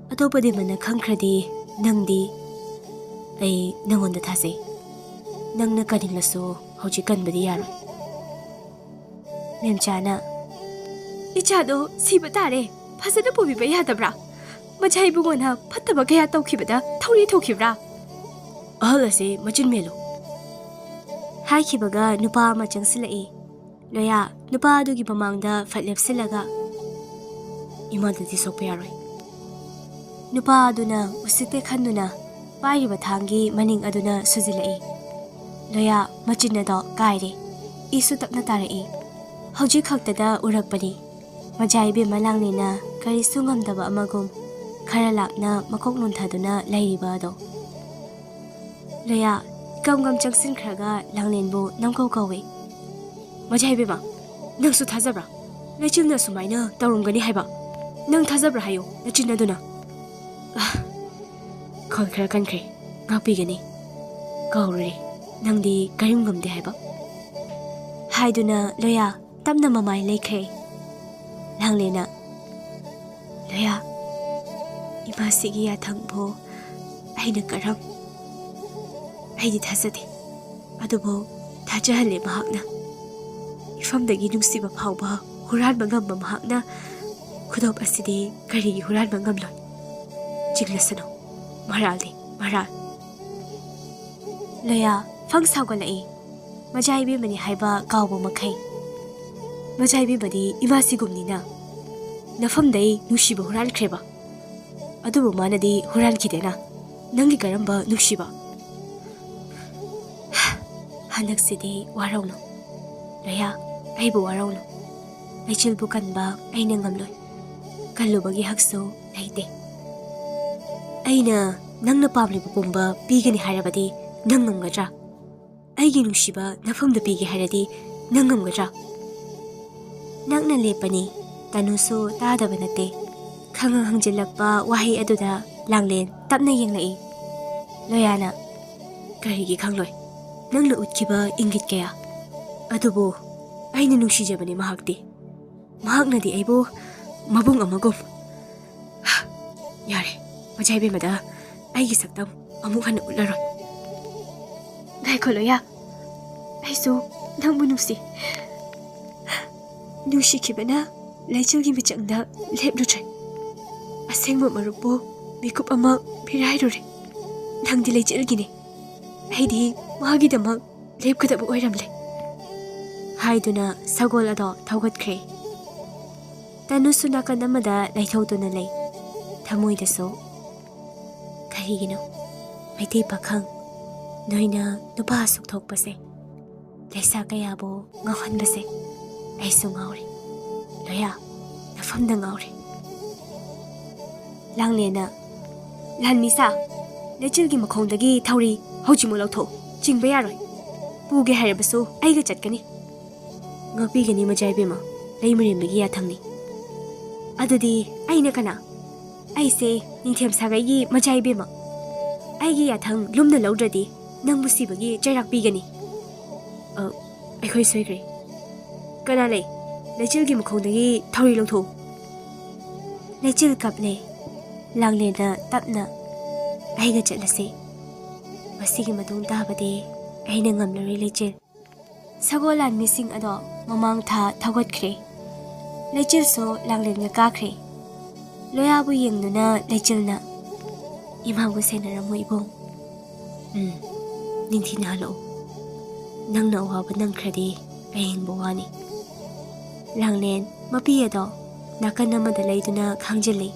ꯑꯇꯣꯞꯄ ꯗꯦꯃꯟꯅ ꯈꯪꯈ꯭ꯔꯗꯤ ꯅꯪꯗꯤ, ꯑꯩ ꯅꯪꯉꯣꯟꯗ ꯊꯥꯖꯩ꯫" ꯅꯪꯅ ꯀꯟꯅꯤꯡꯂꯁꯨ ꯍꯧꯖꯤꯛ ꯀꯟꯕꯗꯤ ꯌꯥꯔꯣꯏ꯫ ꯃꯦꯝꯆꯥꯅ, "ꯏꯆꯥꯗꯣ ꯁꯤꯕ ꯇꯥꯔꯦ, ꯐꯖꯅ ꯄꯨꯕꯤꯕ ꯌꯥꯗꯕ꯭ꯔꯥ? ꯃꯖꯥ ꯏꯕꯨꯡꯉꯣꯅ ꯐꯠꯇꯕ ꯀꯌꯥ ꯇꯧꯈꯤꯕꯗ ꯊꯧꯔꯤ ꯊꯣꯛꯈꯤꯕ꯭ꯔꯥ?" "ꯑꯍꯜ ꯑꯁꯦ ꯃꯆꯤꯟ ꯃꯦꯜꯂꯨ," ꯍꯥꯏꯈꯤꯕꯒ ꯅꯨꯄꯥ ꯑꯃ ꯆꯪꯁꯤꯜꯂꯛꯏ꯫ ꯂꯣꯌꯥ ꯅꯨꯄꯥ ꯑꯗꯨꯒꯤ ꯃꯃꯥꯡꯗ ꯐꯠ ꯂꯦꯞꯁꯤꯜꯂꯒ, "ꯏꯃꯥꯗꯗꯤ ꯁꯣꯛꯄ ꯌꯥꯔꯣꯏ꯫" ꯅꯨꯄꯥ ꯑꯗꯨꯅ ꯎꯁꯤꯠꯇꯦ ꯈꯟꯗꯨꯅ ꯄꯥꯏꯔꯤꯕ ꯊꯥꯡꯒꯤ ꯃꯅꯤꯡ ꯑꯗꯨꯅ ꯁꯨꯖꯤꯜꯂꯛꯏ꯫ ꯂꯣꯌꯥ ꯃꯆꯤꯟ ꯑꯗꯣ ꯀꯥꯏꯔꯦ꯫ ꯏꯁꯨ ꯇꯞꯅ ꯇꯥꯔꯛꯏ꯫ ꯍꯧꯖꯤꯛ ꯈꯛꯇꯗ ꯎꯔꯛꯄꯅꯤ꯫ ꯃꯖꯥ ꯏꯕꯦꯝꯃ ꯂꯥꯡꯂꯦꯟꯅ ꯀꯔꯤꯁꯨ ꯉꯝꯗꯕ ꯑꯃꯒꯨꯝ ꯈꯔ ꯂꯥꯞꯅ ꯃꯀꯣꯛ ꯅꯣꯟꯊꯗꯨꯅ ꯂꯩꯔꯤꯕ ꯑꯗꯣ꯫ ꯂꯣꯌꯥ ꯏꯀꯝ ꯀꯝ ꯆꯪꯁꯤꯟꯈ꯭ꯔꯒ ꯂꯥꯡꯂꯦꯟꯕꯨ ꯅꯝꯀꯧ ꯀꯧꯏ꯫ "ꯃꯖꯥ ꯏꯕꯦꯝꯃ, ꯅꯪꯁꯨ ꯊꯥꯖꯕ꯭ꯔꯥ? ꯂꯩꯆꯤꯜꯅ ꯁꯨꯃꯥꯏꯅ ꯇꯧꯔꯝꯒꯅꯤ ꯍꯥꯏꯕ ꯅꯪ ꯊꯥꯖꯕ꯭ꯔꯥ ꯍꯥꯏꯌꯨ, ꯅꯆꯤꯟ ꯑꯗꯨꯅ?" "ꯑꯥ, ꯈꯣꯟ ꯈꯔ ꯀꯟꯈ꯭ꯔꯦ, ꯉꯥꯛꯄꯤꯒꯅꯤ꯫ ꯀꯥꯎꯔꯨꯔꯦ, ꯅꯪꯗꯤ ꯀꯔꯤꯝ ꯉꯝꯗꯦ ꯍꯥꯏꯕ," ꯍꯥꯏꯗꯨꯅ ꯂꯣꯌꯥ ꯇꯞꯅ ꯃꯃꯥꯏ ꯂꯩꯈ꯭ꯔꯦ꯫ ꯂꯥꯡꯂꯦꯟꯅ, "ꯂꯣꯌꯥ, ꯏꯃꯥꯁꯤꯒꯤ ꯌꯥꯊꯪꯕꯨ ꯑꯩꯅ ꯀꯔꯝ? ꯑꯩꯗꯤ ꯊꯥꯖꯗꯦ꯫ ꯑꯗꯨꯕꯨ ꯊꯥꯖꯍꯜꯂꯦ ꯃꯍꯥꯛꯅ꯫ ꯏꯐꯝꯗꯒꯤ ꯅꯨꯡꯁꯤꯕ ꯐꯥꯎꯕ ꯍꯨꯔꯥꯟꯕ ꯉꯝꯕ ꯃꯍꯥꯛꯅ ꯈꯨꯗꯣꯞ ꯑꯁꯤꯗꯤ ꯀꯔꯤꯒꯤ ꯍꯨꯔꯥꯟꯕ ꯉꯝꯂꯣꯏ? ꯆꯤꯡꯂꯁꯅꯨ꯫ ꯃꯔꯥꯜꯅꯤ, ꯃꯔꯥꯜ꯫" ꯂꯣꯌꯥ ꯐꯪ ꯁꯥꯎꯒꯠꯂꯛꯏ꯫ ꯃꯖꯥ ꯏꯕꯦꯝꯃꯅꯤ ꯍꯥꯏꯕ ꯀꯥꯎꯕ ꯃꯈꯩ꯫ "ꯃꯖꯥ ꯏꯕꯦꯝꯃꯗꯤ ꯏꯃꯥꯁꯤꯒꯨꯝꯅꯤꯅ ꯅꯐꯝꯗꯩ ꯅꯨꯡꯁꯤꯕ ꯍꯨꯔꯥꯟꯈ꯭ꯔꯦꯕ꯫ ꯑꯗꯨꯕꯨ ꯃꯥꯅꯗꯤ ꯍꯨꯔꯥꯟꯈꯤꯗꯦꯅ꯫ ꯅꯪꯒꯤ ꯀꯔꯝꯕ ꯅꯨꯡꯁꯤꯕ?" "ꯍꯟꯗꯛꯁꯤꯗꯤ ꯋꯥꯔꯧꯅꯨ ꯂꯣꯌꯥ, ꯑꯩꯕꯨ ꯋꯥꯔꯧꯅꯨ꯫ ꯂꯩꯆꯤꯜꯕꯨ ꯀꯟꯕ ꯑꯩꯅ ꯉꯝꯂꯣꯏ꯫ ꯀꯜꯂꯨꯕꯒꯤ ꯍꯛꯁꯨ ꯂꯩꯇꯦ꯫ ꯑꯩꯅ ꯅꯪꯅ ꯄꯥꯝꯂꯤꯕ ꯄꯨꯝꯕ ꯄꯤꯒꯅꯤ ꯍꯥꯏꯔꯕꯗꯤ ꯅꯪ ꯉꯝꯒꯗ꯭ꯔꯥ? ꯑꯩꯒꯤ ꯅꯨꯡꯁꯤꯕ ꯅꯐꯝꯗ ꯄꯤꯒꯦ ꯍꯥꯏꯔꯗꯤ ꯅꯪ ꯉꯝꯒꯗ꯭ꯔꯥ?" ꯅꯛꯅ ꯂꯦꯞꯄꯅꯤ꯫ ꯇꯅꯨꯁꯨ ꯇꯥꯗꯕ ꯅꯠꯇꯦ꯫ ꯈꯪꯍꯪ ꯍꯪꯖꯤꯜꯂꯛꯄ ꯋꯥꯍꯩ ꯑꯗꯨꯗ ꯂꯥꯡꯂꯦꯟ ꯇꯞꯅ ꯌꯦꯡꯂꯛꯏ꯫ ꯂꯣꯌꯥꯅ, "ꯀꯔꯤꯒꯤ ꯈꯪꯂꯣꯏ? ꯅꯪꯅ ꯎꯠꯈꯤꯕ ꯏꯪꯒꯤꯠ ꯀꯌꯥ꯫ ꯑꯗꯨꯕꯨ ꯑꯩꯅ ꯅꯨꯡꯁꯤꯖꯕꯅꯤ ꯃꯍꯥꯛꯇꯤ꯫ ꯃꯍꯥꯛꯅꯗꯤ ꯑꯩꯕꯨ ꯃꯕꯨꯡ ꯑꯃꯒꯨꯝ꯫" "ꯌꯥꯔꯦ, ꯃꯖꯥ ꯏꯕꯦꯝꯃꯗ ꯑꯩꯒꯤ ꯁꯛꯇꯝ ꯑꯃꯨꯛ ꯍꯟꯅ ꯎꯠꯂꯔꯣꯏ꯫" ꯉꯥꯏꯈꯣ ꯂꯣꯌꯥ, ꯑꯩꯁꯨ ꯅꯪꯕꯨ ꯅꯨꯡꯁꯤ꯫ ꯅꯨꯡꯁꯤꯈꯤꯕꯅ ꯂꯩꯆꯤꯜꯒꯤ ꯃꯤꯆꯪꯗ ꯂꯦꯞꯂꯨꯗ꯭ꯔꯦ꯫ ꯑꯁꯦꯡꯕ ꯃꯔꯨꯞꯄꯨ ꯃꯤꯀꯨꯞ ꯑꯃ ꯐꯤꯔꯥꯏꯔꯨꯔꯦ꯫ ꯅꯪꯗꯤ ꯂꯩꯆꯤꯜꯒꯤꯅꯦ, ꯑꯩꯗꯤ ꯃꯥꯒꯤꯗꯃꯛ ꯂꯦꯞꯀꯗꯕ ꯑꯣꯏꯔꯝꯂꯦ꯫ ꯍꯥꯏꯗꯨꯅ ꯁꯒꯣꯜ ꯑꯗꯣ ꯊꯧꯒꯠꯈ꯭ꯔꯦ꯫ ꯇꯅꯨꯁꯨ ꯅꯥꯀꯟ ꯑꯃꯗ ꯂꯩꯊꯣꯛꯇꯨꯅ ꯂꯩ꯫ ꯊꯃꯣꯏꯗꯁꯨ, "ꯀꯔꯤꯒꯤꯅꯣ ꯃꯩꯇꯩ ꯄꯥꯈꯪ, ꯅꯣꯏꯅ ꯅꯨꯄꯥ ꯑꯁꯨꯛ ꯊꯣꯛꯄꯁꯦ, ꯂꯩꯁꯥ ꯀꯌꯥꯕꯨ ꯉꯥꯎꯍꯟꯕꯁꯦ? ꯑꯩꯁꯨ ꯉꯥꯎꯔꯦ ꯂꯣꯌꯥ, ꯅꯐꯝꯗ ꯉꯥꯎꯔꯦ꯫" ꯂꯥꯡꯂꯦꯟꯅ, "ꯂꯥꯟꯃꯤꯁꯥ, ꯂꯩꯆꯤꯜꯒꯤ ꯃꯈꯣꯡꯗꯒꯤ ꯊꯧꯔꯤ ꯍꯧꯖꯤꯛꯃꯛ ꯂꯧꯊꯣꯛꯎ꯫ ꯆꯤꯡꯕ ꯌꯥꯔꯣꯏ꯫ ꯄꯨꯒꯦ ꯍꯥꯏꯔꯕꯁꯨ ꯑꯩꯒ ꯆꯠꯀꯅꯤ꯫" "ꯉꯥꯛꯄꯤꯒꯅꯤ ꯃꯖꯥ ꯏꯕꯦꯝꯃ, ꯂꯩꯃꯔꯦꯟꯕꯒꯤ ꯌꯥꯊꯪꯅꯤ꯫" "ꯑꯗꯨꯗꯤ ꯑꯩꯅ ꯀꯅꯥ? ꯑꯩꯁꯦ ꯅꯤꯡꯊꯦꯝ ꯁꯥꯒꯩꯒꯤ ꯃꯖꯥ ꯏꯕꯦꯝꯃ꯫ ꯑꯩꯒꯤ ꯌꯥꯊꯪ ꯂꯨꯝꯅ ꯂꯧꯗ꯭ꯔꯗꯤ ꯅꯪꯕꯨ ꯁꯤꯕꯒꯤ ꯆꯩꯔꯥꯛ ꯄꯤꯒꯅꯤ꯫" "ꯑ, ꯑꯩꯈꯣꯏ ꯁꯣꯏꯈ꯭ꯔꯦ꯫ ꯀꯅꯥ ꯂꯩ? ꯂꯩꯆꯤꯜꯒꯤ ꯃꯈꯣꯡꯗꯒꯤ ꯊꯧꯔꯤ ꯂꯧꯊꯣꯛꯎ꯫" ꯂꯩꯆꯤꯜ ꯀꯞꯂꯦ꯫ ꯂꯥꯡꯂꯦꯟꯅ ꯇꯞꯅ, "ꯑꯩꯒ ꯆꯠꯂꯁꯤ꯫ ꯃꯁꯤꯒꯤ ꯃꯇꯨꯡ ꯇꯥꯕꯗꯤ ꯑꯩꯅ ꯉꯝꯂꯔꯣꯏ ꯂꯩꯆꯤꯜ꯫" ꯁꯒꯣꯜ ꯂꯥꯟꯃꯤꯁꯤꯡ ꯑꯗꯣ ꯃꯃꯥꯡ ꯊꯥ ꯊꯧꯒꯠꯈ꯭ꯔꯦ꯫ ꯂꯩꯆꯤꯜꯁꯨ ꯂꯥꯡꯂꯦꯟꯒ ꯀꯥꯈ꯭ꯔꯦ꯫ ꯂꯣꯌꯥꯕꯨ ꯌꯦꯡꯗꯨꯅ ꯂꯩꯆꯤꯜꯅ, "ꯏꯃꯥꯕꯨ ꯁꯦꯟꯅꯔꯝꯃꯨ ꯏꯕꯨꯡ꯫ ꯎꯝ, ꯅꯤꯡꯊꯤꯅ ꯍꯜꯂꯛꯎ꯫ ꯅꯪꯅ ꯑꯋꯥꯕ ꯅꯪꯈ꯭ꯔꯗꯤ ꯑꯩ ꯍꯤꯡꯕ ꯋꯥꯅꯤ꯫" ꯂꯥꯡꯂꯦꯟ ꯃꯄꯤ ꯑꯗꯣ ꯅꯥꯀꯟ ꯑꯃꯗ ꯂꯩꯗꯨꯅ ꯈꯥꯡꯖꯤꯜꯂꯤ꯫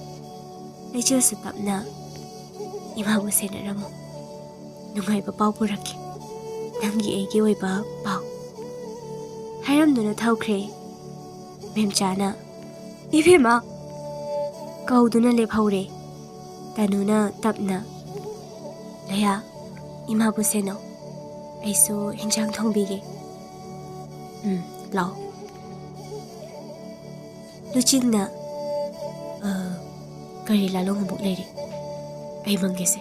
ꯂꯩꯆꯤꯜꯁꯨ ꯇꯞꯅ, "ꯏꯃꯥꯕꯨ ꯁꯦꯟꯅꯔꯝꯃꯨ꯫ ꯅꯨꯡꯉꯥꯏꯕ ꯄꯥꯎ ꯄꯨꯔꯛꯀꯦ, ꯅꯪꯒꯤ ꯑꯩꯒꯤ ꯑꯣꯏꯕ ꯄꯥꯎ꯫" ꯍꯥꯏꯔꯝꯗꯨꯅ ꯊꯧꯈ꯭ꯔꯦ꯫ ꯃꯦꯝꯆꯥꯅ, "ꯏꯕꯦꯝꯃ!" ꯀꯧꯗꯨꯅ ꯂꯦꯞꯍꯧꯔꯦ꯫ ꯇꯅꯨꯅ ꯇꯞꯅ, "ꯂꯣꯌꯥ, ꯏꯃꯥꯕꯨ ꯁꯦꯟꯅꯧ꯫ ꯑꯩꯁꯨ ꯍꯤꯟꯖꯥꯡ ꯊꯣꯡꯕꯤꯒꯦ꯫" "ꯎꯝ, ꯂꯥꯛꯑꯣ꯫" ꯂꯨꯆꯤꯡꯅ, "ꯑ, ꯀꯔꯤ ꯂꯥꯂꯣꯡ ꯑꯃꯨꯛ ꯂꯩꯔꯤ? ꯑꯩ ꯃꯪꯒꯦꯁꯦ꯫"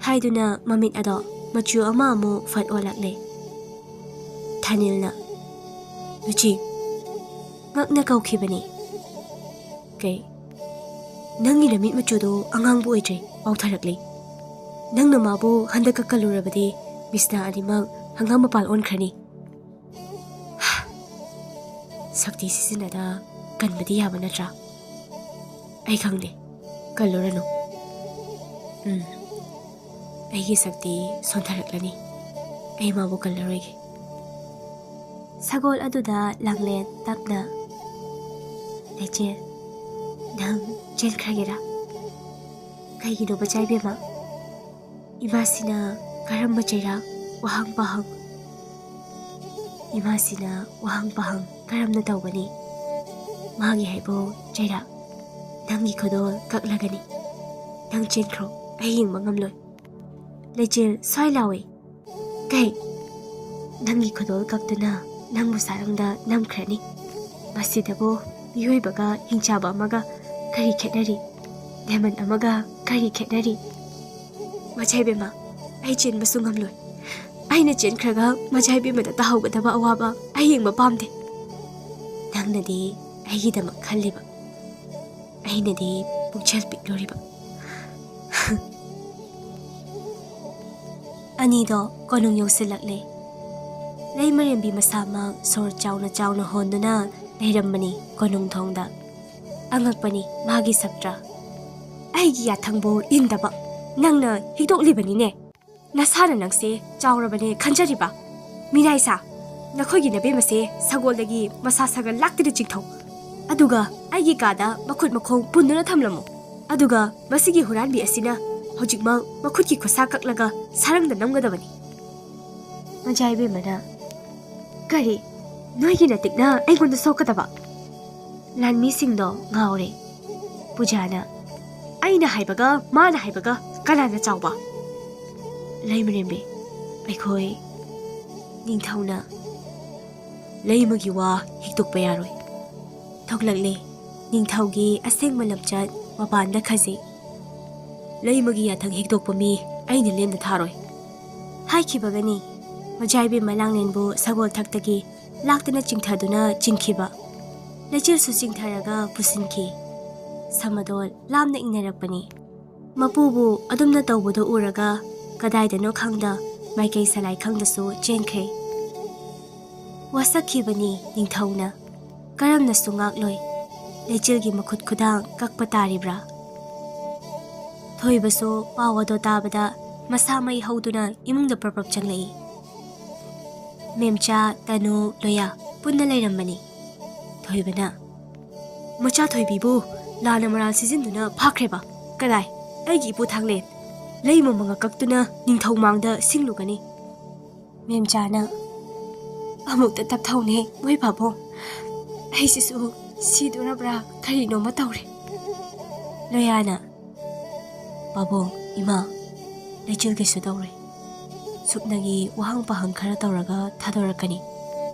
ꯍꯥꯏꯗꯨꯅ ꯃꯃꯤꯠ ꯑꯗꯣ ꯃꯆꯨ ꯑꯃ ꯑꯃꯨꯛ ꯐꯠ ꯑꯣꯜꯂꯛꯂꯦ꯫ ꯊꯥꯅꯤꯜꯅ, "ꯂꯨꯆꯤ, ꯉꯛꯅ ꯀꯧꯈꯤꯕꯅꯤ꯫" "ꯀꯩ? ꯅꯪꯒꯤ ꯅꯃꯤꯠ ꯃꯆꯨꯗꯣ ꯑꯉꯥꯡꯕ ꯑꯣꯏꯗ꯭ꯔꯦ, ꯄꯥꯎꯊꯔꯛꯂꯤ꯫ ꯅꯪꯅ ꯃꯥꯕꯨ ꯍꯟꯗꯛ ꯀꯛꯀꯜꯂꯨꯔꯕꯗꯤ ꯀ꯭ꯔꯤꯁꯅ ꯑꯅꯤꯃꯛ ꯍꯪꯒꯥꯝ ꯃꯄꯥꯜ ꯑꯣꯟꯈ꯭ꯔꯅꯤ꯫ ꯁꯛꯇꯤ ꯁꯤꯖꯤꯟꯅꯗ ꯀꯟꯕꯗꯤ ꯌꯥꯕ ꯅꯠꯇ꯭ꯔꯥ? ꯑꯩ ꯈꯪꯗꯦ, ꯀꯜꯂꯨꯔꯅꯨ꯫ ꯎꯝ, ꯑꯩꯒꯤ ꯁꯛꯇꯤ ꯁꯣꯟꯊꯔꯛꯂꯅꯤ꯫ ꯑꯩ ꯃꯥꯕꯨ ꯀꯜꯂꯔꯣꯏꯒꯦ꯫ ꯁꯒꯣꯜ ꯑꯗꯨꯗ ꯂꯥꯡꯂꯦꯟ ꯇꯞꯅ, "ꯂꯩꯆꯦꯜ, ꯅꯪ ꯆꯦꯟꯈ꯭ꯔꯒꯦꯔꯥ?" "ꯀꯩꯒꯤꯅꯣ ꯃꯆꯥ ꯏꯕꯦꯝꯃ? ꯏꯃꯥꯁꯤꯅ ꯀꯔꯝꯕ ꯆꯩꯔꯥꯛ, ꯋꯥꯍꯪ ꯄꯥꯍꯪ? ꯏꯃꯥꯁꯤꯅ ꯋꯥꯍꯪ ꯄꯥꯍꯪ ꯀꯔꯝꯅ ꯇꯧꯒꯅꯤ? ꯃꯥꯒꯤ ꯍꯥꯏꯕꯨ ꯆꯩꯔꯥꯛ, ꯅꯪꯒꯤ ꯈꯨꯗꯣꯜ ꯀꯛꯂꯒꯅꯤ꯫ ꯅꯪ ꯆꯦꯟꯈ꯭ꯔꯣ, ꯑꯩ ꯌꯦꯡꯕ ꯉꯝꯂꯣꯏ꯫ ꯂꯩꯆꯦꯜ ꯁ꯭ꯋꯥꯏ ꯂꯥꯎꯏ꯫ ꯀꯩ? ꯅꯪꯒꯤ ꯈꯨꯗꯣꯜ ꯀꯛꯇꯨꯅ ꯅꯪꯕꯨ ꯁꯥꯔꯪꯗ ꯅꯝꯈ꯭ꯔꯅꯤ꯫ ꯃꯁꯤꯗꯕꯨ ꯃꯤꯑꯣꯏꯕꯒ ꯍꯤꯡꯆꯥꯕ ꯑꯃꯒ ꯀꯔꯤ ꯈꯦꯠꯅꯔꯤ? ꯂꯦꯃꯟ ꯑꯃꯒ ꯀꯔꯤ ꯈꯦꯠꯅꯔꯤ? ꯃꯆꯥ ꯏꯕꯦꯝꯃ, ꯑꯩ ꯆꯦꯟꯕꯁꯨ ꯉꯝꯂꯣꯏ꯫ ꯑꯩꯅ ꯆꯦꯟꯈ꯭ꯔꯒ ꯃꯆꯥ ꯏꯕꯦꯝꯃꯗ ꯇꯥꯍꯧꯒꯗꯕ ꯑꯋꯥꯕ ꯑꯩ ꯌꯦꯡꯕ ꯄꯥꯝꯗꯦ꯫ ꯅꯪꯅꯗꯤ ꯑꯩꯒꯤꯗꯃꯛ ꯈꯜꯂꯤꯕ, ꯑꯩꯅꯗꯤ ꯄꯨꯛꯆꯦꯜ ꯄꯤꯛꯂꯨꯔꯤꯕ꯫" ꯑꯅꯤꯗꯣ ꯀꯣꯅꯨꯡ ꯌꯧꯁꯤꯜꯂꯛꯂꯦ꯫ ꯂꯩꯃꯔꯦꯝꯕꯤ ꯃꯁꯥꯃꯛ ꯁꯣꯔ ꯆꯥꯎꯅ ꯆꯥꯎꯅ ꯍꯣꯟꯗꯨꯅ ꯂꯩꯔꯝꯕꯅꯤ ꯀꯣꯅꯨꯡ ꯊꯣꯡꯗ꯫ ꯑꯉꯛꯄꯅꯤ ꯃꯥꯒꯤ ꯁꯛꯇ꯭ꯔ꯫ "ꯑꯩꯒꯤ ꯌꯥꯊꯪꯕꯨ ꯏꯟꯗꯕ ꯅꯪꯅ ꯍꯤꯛꯇꯣꯛꯂꯤꯕꯅꯤꯅꯦ꯫ ꯅꯁꯥꯅ ꯅꯪꯁꯦ ꯆꯥꯎꯔꯕꯅꯦ ꯈꯟꯖꯔꯤꯕ? ꯃꯤꯅꯥꯏꯁꯥ, ꯅꯈꯣꯏꯒꯤ ꯅꯕꯦꯝꯃꯁꯦ ꯁꯒꯣꯜꯗꯒꯤ ꯃꯁꯥ ꯁꯥꯒ ꯂꯥꯛꯇꯨꯅ ꯆꯤꯡꯊꯧ꯫ ꯑꯗꯨꯒ ꯑꯩꯒꯤ ꯀꯥꯗ ꯃꯈꯨꯠ ꯃꯈꯣꯡ ꯄꯨꯟꯗꯨꯅ ꯊꯝꯂꯝꯃꯨ꯫ ꯑꯗꯨꯒ ꯃꯁꯤꯒꯤ ꯍꯨꯔꯥꯟꯕꯤ ꯑꯁꯤꯅ ꯍꯧꯖꯤꯛꯃꯛ ꯃꯈꯨꯠꯀꯤ ꯈꯨꯠꯁꯥ ꯀꯛꯂꯒ ꯁꯥꯔꯪꯗ ꯅꯝꯒꯗꯕꯅꯤ꯫" ꯃꯆꯥ ꯏꯕꯦꯝꯃꯅ, "ꯀꯔꯤ? ꯅꯣꯏꯒꯤ ꯅꯇꯤꯛꯅ ꯑꯩꯉꯣꯟꯗ ꯁꯣꯛꯀꯗꯕ?" ꯂꯥꯟꯃꯤꯁꯤꯡꯗꯣ ꯉꯥꯎꯔꯦ꯫ ꯄꯨꯖꯥꯅ, "ꯑꯩꯅ ꯍꯥꯏꯕꯒ ꯃꯥꯅ ꯍꯥꯏꯕꯒ ꯀꯅꯥꯅ ꯆꯥꯎꯕ?" ꯂꯩꯃꯔꯦꯝꯕꯤ, ꯑꯩꯈꯣꯏ ꯅꯤꯡꯊꯧꯅ ꯂꯩꯃꯒꯤ ꯋꯥ ꯍꯤꯛꯇꯣꯛꯄ ꯌꯥꯔꯣꯏ꯫ ꯊꯣꯛꯂꯛꯂꯦ ꯅꯤꯡꯊꯧꯒꯤ ꯑꯁꯦꯡꯕ ꯂꯝꯆꯠ ꯃꯄꯥꯟꯗ ꯈꯖꯤꯛ꯫ "ꯂꯩꯃꯒꯤ ꯌꯥꯊꯪ ꯍꯤꯛꯇꯣꯛꯄ ꯃꯤ ꯑꯩꯅ ꯂꯦꯝꯅ ꯊꯥꯔꯣꯏ꯫" ꯍꯥꯏꯈꯤꯕꯒꯅꯤ ꯃꯆꯥ ꯏꯕꯦꯝꯃ ꯂꯥꯡꯂꯦꯟꯕꯨ ꯁꯒꯣꯜ ꯊꯛꯇꯒꯤ ꯂꯥꯛꯇꯅ ꯆꯤꯡꯊꯗꯨꯅ ꯆꯤꯡꯈꯤꯕ꯫ ꯂꯩꯆꯤꯜꯁꯨ ꯆꯤꯡꯊꯔꯒ ꯄꯨꯁꯤꯟꯈꯤ꯫ ꯁꯃꯗꯣꯜ ꯂꯥꯞꯅ ꯏꯟꯅꯔꯛꯄꯅꯤ꯫ ꯃꯄꯨꯕꯨ ꯑꯗꯨꯝꯅ ꯇꯧꯕꯗꯨ ꯎꯔꯒ ꯀꯗꯥꯏꯗꯅꯣ ꯈꯪꯗ ꯃꯥꯏꯀꯩ ꯁꯂꯥꯏ ꯈꯪꯗꯁꯨ ꯆꯦꯟꯈ꯭ꯔꯦ꯫ ꯋꯥꯁꯛꯈꯤꯕꯅꯤ ꯅꯤꯡꯊꯧꯅ꯫ ꯀꯔꯝꯅꯁꯨ ꯉꯥꯛꯂꯣꯏ꯫ ꯂꯩꯆꯤꯜꯒꯤ ꯃꯈꯨꯠ ꯈꯨꯗꯥꯡ ꯀꯛꯄ ꯇꯥꯔꯤꯕ꯭ꯔꯥ? ꯊꯣꯏꯕꯁꯨ ꯄꯥꯎ ꯑꯗꯣ ꯇꯥꯕꯗ ꯃꯁꯥ ꯃꯩ ꯍꯧꯗꯨꯅ ꯏꯃꯨꯡꯗ ꯄ꯭ꯔꯞ ꯄ꯭ꯔꯞ ꯆꯪꯂꯛꯏ꯫ ꯃꯦꯝꯆꯥ, ꯇꯅꯨ, ꯂꯣꯌꯥ ꯄꯨꯟꯅ ꯂꯩꯔꯝꯕꯅꯤ꯫ ꯊꯣꯏꯕꯅ, "ꯃꯆꯥ ꯊꯣꯏꯕꯤꯕꯨ ꯂꯥꯟꯅ ꯃꯔꯥꯜ ꯁꯤꯖꯤꯟꯗꯨꯅ ꯐꯥꯈ꯭ꯔꯦꯕ꯫ ꯀꯗꯥꯏ? ꯑꯩꯒꯤ ꯏꯄꯨ ꯊꯥꯡꯂꯦꯟ꯫ ꯂꯩ ꯃꯃꯪꯒ ꯀꯛꯇꯨꯅ ꯅꯤꯡꯊꯧ ꯃꯥꯡꯗ ꯁꯤꯡꯂꯨꯒꯅꯤ꯫" ꯃꯦꯝꯆꯥꯅ, "ꯑꯃꯨꯛꯇ ꯇꯞꯊꯧꯅꯦ ꯃꯣꯏ ꯄꯥꯕꯨꯡ꯫ ꯑꯩꯁꯤꯁꯨ ꯁꯤꯗꯣꯔꯕ꯭ꯔꯥ ꯀꯔꯤꯅꯣꯃ ꯇꯧꯔꯦ꯫" ꯂꯣꯌꯥꯅ, "ꯄꯥꯕꯨꯡ, ꯏꯃꯥ, ꯂꯩꯆꯤꯜ ꯀꯩꯁꯨ ꯇꯧꯔꯣꯏ꯫ ꯁꯨꯞꯅꯒꯤ ꯋꯥꯍꯪ ꯄꯥꯍꯪ ꯈꯔ ꯇꯧꯔꯒ ꯊꯥꯗꯣꯔꯛꯀꯅꯤ꯫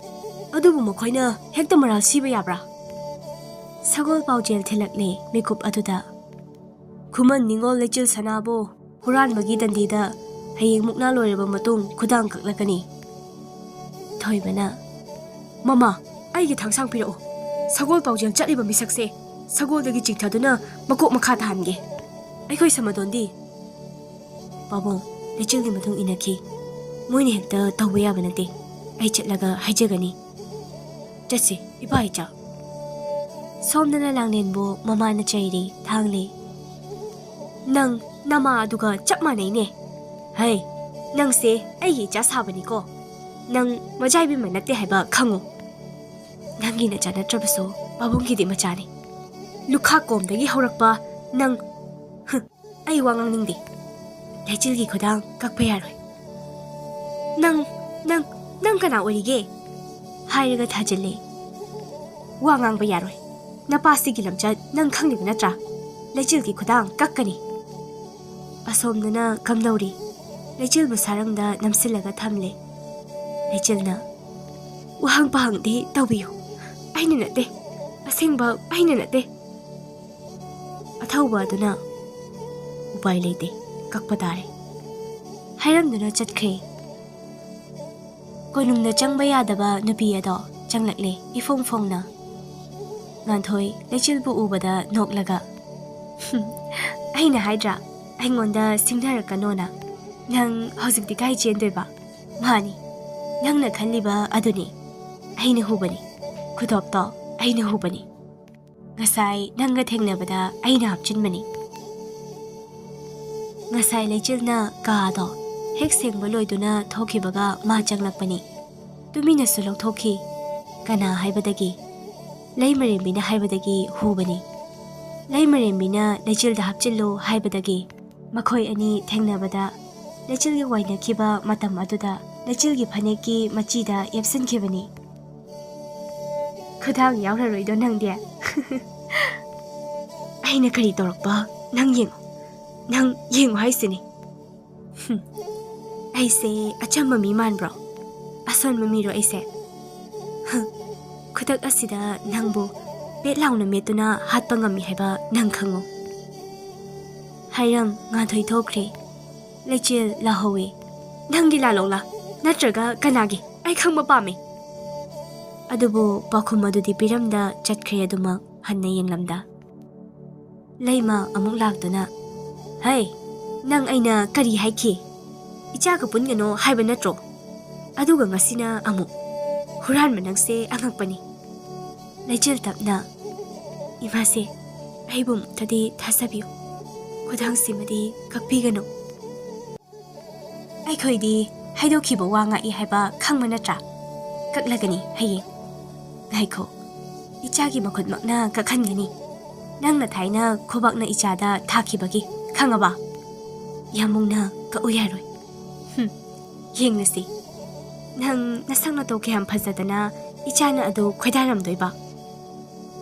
ꯑꯗꯨꯕꯨ ꯃꯈꯣꯏꯅ ꯍꯦꯛꯇ ꯃꯔꯥꯜ ꯁꯤꯕ ꯌꯥꯕ꯭ꯔꯥ?" ꯁꯒꯣꯜ ꯄꯥꯎꯖꯦꯜ ꯊꯤꯜꯂꯛꯂꯦ ꯃꯤꯀꯨꯞ ꯑꯗꯨꯗ꯫ "ꯈꯨꯃꯟ ꯅꯤꯉꯣꯜ ꯂꯩꯆꯤꯜ ꯁꯅꯥꯕꯨ ꯍꯨꯔꯥꯟꯕꯒꯤ ꯗꯟꯗꯤꯗ ꯍꯌꯦꯡ ꯃꯨꯛꯅꯥ ꯂꯣꯏꯔꯕ ꯃꯇꯨꯡ ꯈꯨꯗꯥꯡ ꯀꯛꯂꯛꯀꯅꯤ꯫" ꯊꯣꯏꯕꯅ, "ꯃꯃꯥ, ꯑꯩꯒꯤ ꯊꯥꯡꯁꯥꯡ ꯄꯤꯔꯛꯎ꯫ ꯁꯒꯣꯜ ꯄꯥꯎꯖꯦꯜ ꯆꯠꯂꯤꯕ ꯃꯤꯁꯛꯁꯦ ꯁꯒꯣꯜꯗꯒꯤ ꯆꯤꯡꯊꯗꯨꯅ ꯃꯀꯣꯛ ꯃꯈꯥ ꯇꯥꯍꯟꯒꯦ꯫ ꯑꯩꯈꯣꯏ ꯁꯃꯗꯣꯟꯗꯤ?" "ꯄꯥꯕꯨꯡ, ꯂꯩꯆꯤꯜꯒꯤ ꯃꯇꯨꯡ ꯏꯟꯅꯈꯤ꯫ ꯃꯣꯏꯅ ꯍꯦꯛꯇ ꯇꯧꯕ ꯌꯥꯕ ꯅꯠꯇꯦ꯫ ꯑꯩ ꯆꯠꯂꯒ ꯍꯥꯏꯖꯒꯅꯤ꯫ ꯆꯠꯁꯤ, ꯏꯄꯥ ꯏꯆꯥ꯫" ꯁꯣꯝꯗꯅ ꯂꯥꯡꯂꯦꯟꯕꯨ ꯃꯃꯥꯅ ꯆꯩꯔꯤ, ꯊꯥꯡꯂꯤ꯫ "ꯅꯪ ꯅꯃꯥ ꯑꯗꯨꯒ ꯆꯞ ꯃꯥꯟꯅꯩꯅꯦ꯫ ꯍꯩ, ꯅꯪꯁꯦ ꯑꯩꯒꯤ ꯏꯆꯥ ꯁꯥꯕꯅꯤꯀꯣ꯫ ꯅꯪ ꯃꯆꯥ ꯏꯕꯦꯝꯃ ꯅꯠꯇꯦ ꯍꯥꯏꯕ ꯈꯪꯉꯨ꯫ ꯅꯪꯒꯤ ꯅꯆꯥ ꯅꯠꯇ꯭ꯔꯕꯁꯨ ꯄꯥꯕꯨꯡꯒꯤꯗꯤ ꯃꯆꯥꯅꯤ꯫ ꯂꯨꯈꯥꯛ ꯀꯣꯝꯗꯒꯤ ꯍꯧꯔꯛꯄ ꯅꯪ꯫" "ꯍꯨꯝ, ꯑꯩ ꯋꯥ ꯉꯥꯡꯅꯤꯡꯗꯦ꯫ ꯂꯩꯆꯤꯜꯒꯤ ꯈꯨꯗꯥꯡ ꯀꯛꯄ ꯌꯥꯔꯣꯏ꯫" "ꯅꯪ, ꯅꯪ, ꯅꯪ ꯀꯅꯥ ꯑꯣꯏꯔꯤꯒꯦ?" ꯍꯥꯏꯔꯒ ꯊꯥꯖꯤꯜꯂꯦ꯫ "ꯋꯥ ꯉꯥꯡꯕ ꯌꯥꯔꯣꯏ꯫ ꯅꯄꯥꯁꯤꯒꯤ ꯂꯝꯆꯠ ꯅꯪ ꯈꯪꯂꯤꯕ ꯅꯠꯇ꯭ꯔꯥ? ꯂꯩꯆꯤꯜꯒꯤ ꯈꯨꯗꯥꯡ ꯀꯛꯀꯅꯤ꯫" ꯑꯁꯣꯝꯗꯅ ꯀꯝꯗꯧꯔꯤ? ꯂꯩꯆꯤꯜꯕꯨ ꯁꯥꯔꯪꯗ ꯅꯝꯁꯤꯜꯂꯒ ꯊꯝꯂꯦ꯫ ꯂꯩꯆꯤꯜꯅ, "ꯋꯥꯍꯪ ꯄꯥꯍꯪꯗꯤ ꯇꯧꯕꯤꯌꯨ꯫ ꯑꯩꯅ ꯅꯠꯇꯦ꯫ ꯑꯁꯦꯡꯕ ꯑꯩꯅ ꯅꯠꯇꯦ꯫" ꯑꯊꯧꯕ ꯑꯗꯨꯅ, "ꯎꯄꯥꯏ ꯂꯩꯇꯦ, ꯀꯛꯄ ꯇꯥꯔꯦ" ꯍꯥꯏꯔꯝꯗꯨꯅ ꯆꯠꯈ꯭ꯔꯦ꯫ ꯀꯣꯅꯨꯡꯗ ꯆꯪꯕ ꯌꯥꯗꯕ ꯅꯨꯄꯤ ꯑꯗꯣ ꯆꯪꯂꯛꯂꯦ ꯏꯐꯣꯡ ꯐꯣꯡꯅ꯫ ꯉꯥꯟꯊꯣꯏ ꯂꯩꯆꯤꯜꯕꯨ ꯎꯕꯗ ꯅꯣꯛꯂꯒ, "ꯍꯨꯝ, ꯑꯩꯅ ꯍꯥꯏꯗ꯭ꯔꯥ, ꯑꯩꯉꯣꯟꯗ ꯁꯤꯡꯅꯔꯛꯀꯅꯣꯅ꯫ ꯅꯪ ꯍꯧꯖꯤꯛꯇꯤ ꯀꯥꯏ ꯆꯦꯟꯗꯣꯏꯕ? ꯃꯥꯅꯤ, ꯅꯪꯅ ꯈꯜꯂꯤꯕ ꯑꯗꯨꯅꯤ꯫ ꯑꯩꯅ ꯍꯨꯕꯅꯤ꯫ ꯈꯨꯗꯣꯞꯇꯣ ꯑꯩꯅ ꯍꯨꯕꯅꯤ꯫ ꯉꯁꯥꯏ ꯅꯪꯒ ꯊꯦꯡꯅꯕꯗ ꯑꯩꯅ ꯍꯥꯞꯆꯤꯟꯕꯅꯤ꯫ ꯉꯁꯥꯏ ꯂꯩꯆꯤꯜꯅ ꯀꯥꯗꯣ ꯍꯦꯛ ꯁꯦꯡꯕ ꯂꯣꯏꯗꯨꯅ ꯊꯣꯛꯈꯤꯕꯒ ꯃꯥ ꯆꯪꯂꯛꯄꯅꯤ꯫ ꯇꯨꯃꯤꯟꯅꯁꯨ ꯂꯧꯊꯣꯛꯈꯤ꯫ ꯀꯅꯥ ꯍꯥꯏꯕꯗꯒꯤ? ꯂꯩꯃꯔꯦꯝꯕꯤꯅ ꯍꯥꯏꯕꯗꯒꯤ ꯍꯨꯕꯅꯤ꯫ ꯂꯩꯃꯔꯦꯝꯕꯤꯅ ꯂꯩꯆꯤꯜꯗ ꯍꯥꯞꯆꯤꯜꯂꯨ ꯍꯥꯏꯕꯗꯒꯤ ꯃꯈꯣꯏ ꯑꯅꯤ ꯊꯦꯡꯅꯕꯗ ꯂꯩꯆꯤꯜꯒꯤ ꯋꯥꯏꯅꯈꯤꯕ ꯃꯇꯝ ꯑꯗꯨꯗ ꯂꯩꯆꯤꯜꯒꯤ ꯐꯅꯦꯛꯀꯤ ꯃꯆꯤꯗ ꯌꯦꯞꯁꯤꯟꯈꯤꯕꯅꯤ꯫ ꯈꯨꯗꯥꯡ ꯌꯥꯎꯔꯔꯣꯏꯗꯣ ꯅꯪꯗꯤ? ꯑꯩꯅ ꯀꯔꯤ ꯇꯧꯔꯛꯄ? ꯅꯪ ꯌꯦꯡꯉꯨ, ꯅꯪ ꯌꯦꯡꯉꯨ ꯍꯥꯏꯁꯤꯅꯤ꯫ ꯍꯨꯝ, ꯑꯩꯁꯦ ꯑꯆꯝꯕ ꯃꯤ ꯃꯥꯟꯕ꯭ꯔꯣ? ꯑꯁꯣꯟꯕ ꯃꯤꯔꯣ ꯑꯩꯁꯦ? ꯍ, ꯈꯨꯗꯛ ꯑꯁꯤꯗ ꯅꯪꯕꯨ ꯄꯦꯠ ꯂꯥꯎꯅ ꯃꯦꯠꯇꯨꯅ ꯍꯥꯠꯄ ꯉꯝꯃꯤ ꯍꯥꯏꯕ ꯅꯪ ꯈꯪꯉꯨ꯫ ꯍꯥꯏꯔꯝ ꯉꯥꯟꯊꯣꯏ ꯊꯣꯛꯈ꯭ꯔꯦ꯫ ꯂꯩꯆꯤꯜ ꯂꯥꯍꯧꯋꯤ꯫ ꯅꯪꯒꯤ ꯂꯥꯂꯣꯡꯂꯥ? ꯅꯠꯇ꯭ꯔꯒ ꯀꯅꯥꯒꯤ? ꯑꯩ ꯈꯪꯕ ꯄꯥꯝꯃꯤ꯫ ꯑꯗꯨꯕꯨ ꯄꯥꯎꯈꯨꯝ ꯑꯗꯨꯗꯤ ꯄꯤꯔꯝꯗ ꯆꯠꯈ꯭ꯔꯦ ꯑꯗꯨꯃꯛ ꯍꯟꯅ ꯌꯦꯡꯂꯝꯗ꯫ ꯂꯩꯃ ꯑꯃꯨꯛ ꯂꯥꯛꯇꯨꯅ, "ꯍꯩ, ꯅꯪ ꯑꯩꯅ ꯀꯔꯤ ꯍꯥꯏꯈꯤ? ꯏꯆꯥꯒ ꯄꯨꯟꯒꯅꯣ ꯍꯥꯏꯕ ꯅꯠꯇ꯭ꯔꯣ? ꯑꯗꯨꯒ ꯉꯁꯤꯅ ꯑꯃꯨꯛ ꯍꯨꯔꯥꯟꯕ ꯅꯪꯁꯦ ꯑꯉꯛꯄꯅꯤ꯫" ꯂꯩꯆꯤꯜ ꯇꯞꯅ, "ꯏꯃꯥꯁꯦ, ꯑꯩꯕꯨ ꯑꯃꯨꯛꯇꯗꯤ ꯊꯥꯖꯕꯤꯌꯨ꯫ ꯈꯨꯗꯥꯡꯁꯤꯃꯗꯤ ꯀꯛꯄꯤꯒꯅꯨ꯫ ꯑꯩꯈꯣꯏꯗꯤ ꯍꯥꯏꯗꯣꯛꯈꯤꯕ ꯋꯥ ꯉꯥꯛꯏ ꯍꯥꯏꯕ ꯈꯪꯕ ꯅꯠꯇ꯭ꯔꯥ? ꯀꯛꯂꯒꯅꯤ ꯍꯌꯦꯡ꯫ ꯉꯥꯏꯈꯣ, ꯏꯆꯥꯒꯤ ꯃꯈꯨꯠꯃꯛꯅ ꯀꯛꯍꯟꯒꯅꯤ꯫ ꯅꯪꯅ ꯊꯥꯏꯅ ꯈꯨꯕꯥꯛꯅ ꯏꯆꯥꯗ ꯊꯥꯈꯤꯕꯒꯤ, ꯈꯪꯉꯕ? ꯌꯥꯝꯕꯨꯡꯅ ꯀꯛꯎ ꯌꯥꯔꯣꯏ꯫ ꯍꯨꯝ, ꯌꯦꯡꯂꯁꯤ꯫ ꯅꯪ ꯅꯁꯛ ꯅꯇꯧ ꯀꯌꯥꯝ ꯐꯖꯗꯅ ꯏꯆꯥꯅ ꯑꯗꯨ ꯈꯣꯏꯗꯥꯔꯝꯗꯣꯏꯕ?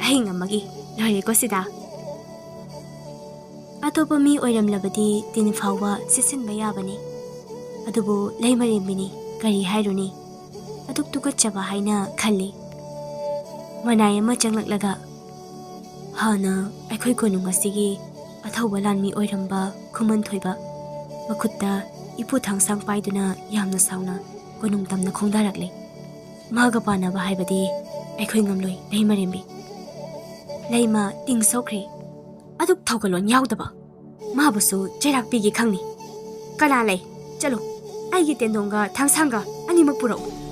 ꯑꯩ ꯉꯝꯃꯒꯦ, ꯂꯣꯏꯔꯦꯀꯣ ꯁꯤꯗ꯫" ꯑꯇꯣꯞꯄ ꯃꯤ ꯑꯣꯏꯔꯝꯂꯕꯗꯤ ꯇꯤꯟ ꯐꯥꯎꯕ ꯁꯤꯠꯆꯤꯟꯕ ꯌꯥꯕꯅꯤ꯫ ꯑꯗꯨꯕꯨ ꯂꯩꯃꯔꯦꯝꯕꯤꯅꯤ, ꯀꯔꯤ ꯍꯥꯏꯔꯨꯅꯤ? ꯑꯗꯨꯛ ꯇꯨꯀꯠꯆꯕ ꯍꯥꯏꯅ ꯈꯜꯂꯤ꯫ ꯃꯅꯥꯏ ꯑꯃ ꯆꯪꯂꯛꯂꯒ, "ꯍꯥꯟꯅ ꯑꯩꯈꯣꯏ ꯀꯣꯅꯨꯡ ꯑꯁꯤꯒꯤ ꯑꯊꯧꯕ ꯂꯥꯟꯃꯤ ꯑꯣꯏꯔꯝꯕ ꯈꯨꯃꯟ ꯊꯣꯏꯕ ꯃꯈꯨꯠꯇ ꯏꯄꯨ ꯊꯥꯡꯁꯥꯡ ꯄꯥꯏꯗꯨꯅ ꯌꯥꯝꯅ ꯁꯥꯎꯅ ꯀꯣꯅꯨꯡ ꯇꯝꯅ ꯈꯣꯡꯗꯥꯔꯛꯂꯦ꯫ ꯃꯥꯒ ꯄꯥꯟꯅꯕ ꯍꯥꯏꯕꯗꯤ ꯑꯩꯈꯣꯏ ꯉꯝꯂꯣꯏ, ꯂꯩꯃꯔꯦꯝꯕꯤ꯫" ꯂꯩꯃ ꯇꯤꯡ ꯁꯣꯛꯈ꯭ꯔꯦ꯫ "ꯑꯗꯨꯛ ꯊꯧꯒꯜꯂꯣꯟ ꯌꯥꯎꯗꯕ ꯃꯥꯕꯨꯁꯨ ꯆꯩꯔꯥꯛ ꯄꯤꯒꯦ ꯈꯪꯅꯤ꯫" ꯀꯅꯥ ꯂꯩ? ꯆꯠꯂꯨ, ꯑꯩꯒꯤ ꯇꯦꯟꯗꯣꯡꯒ ꯊꯥꯡꯁꯥꯡꯒ ꯑꯅꯤꯃꯛ ꯄꯨꯔꯛꯎ꯫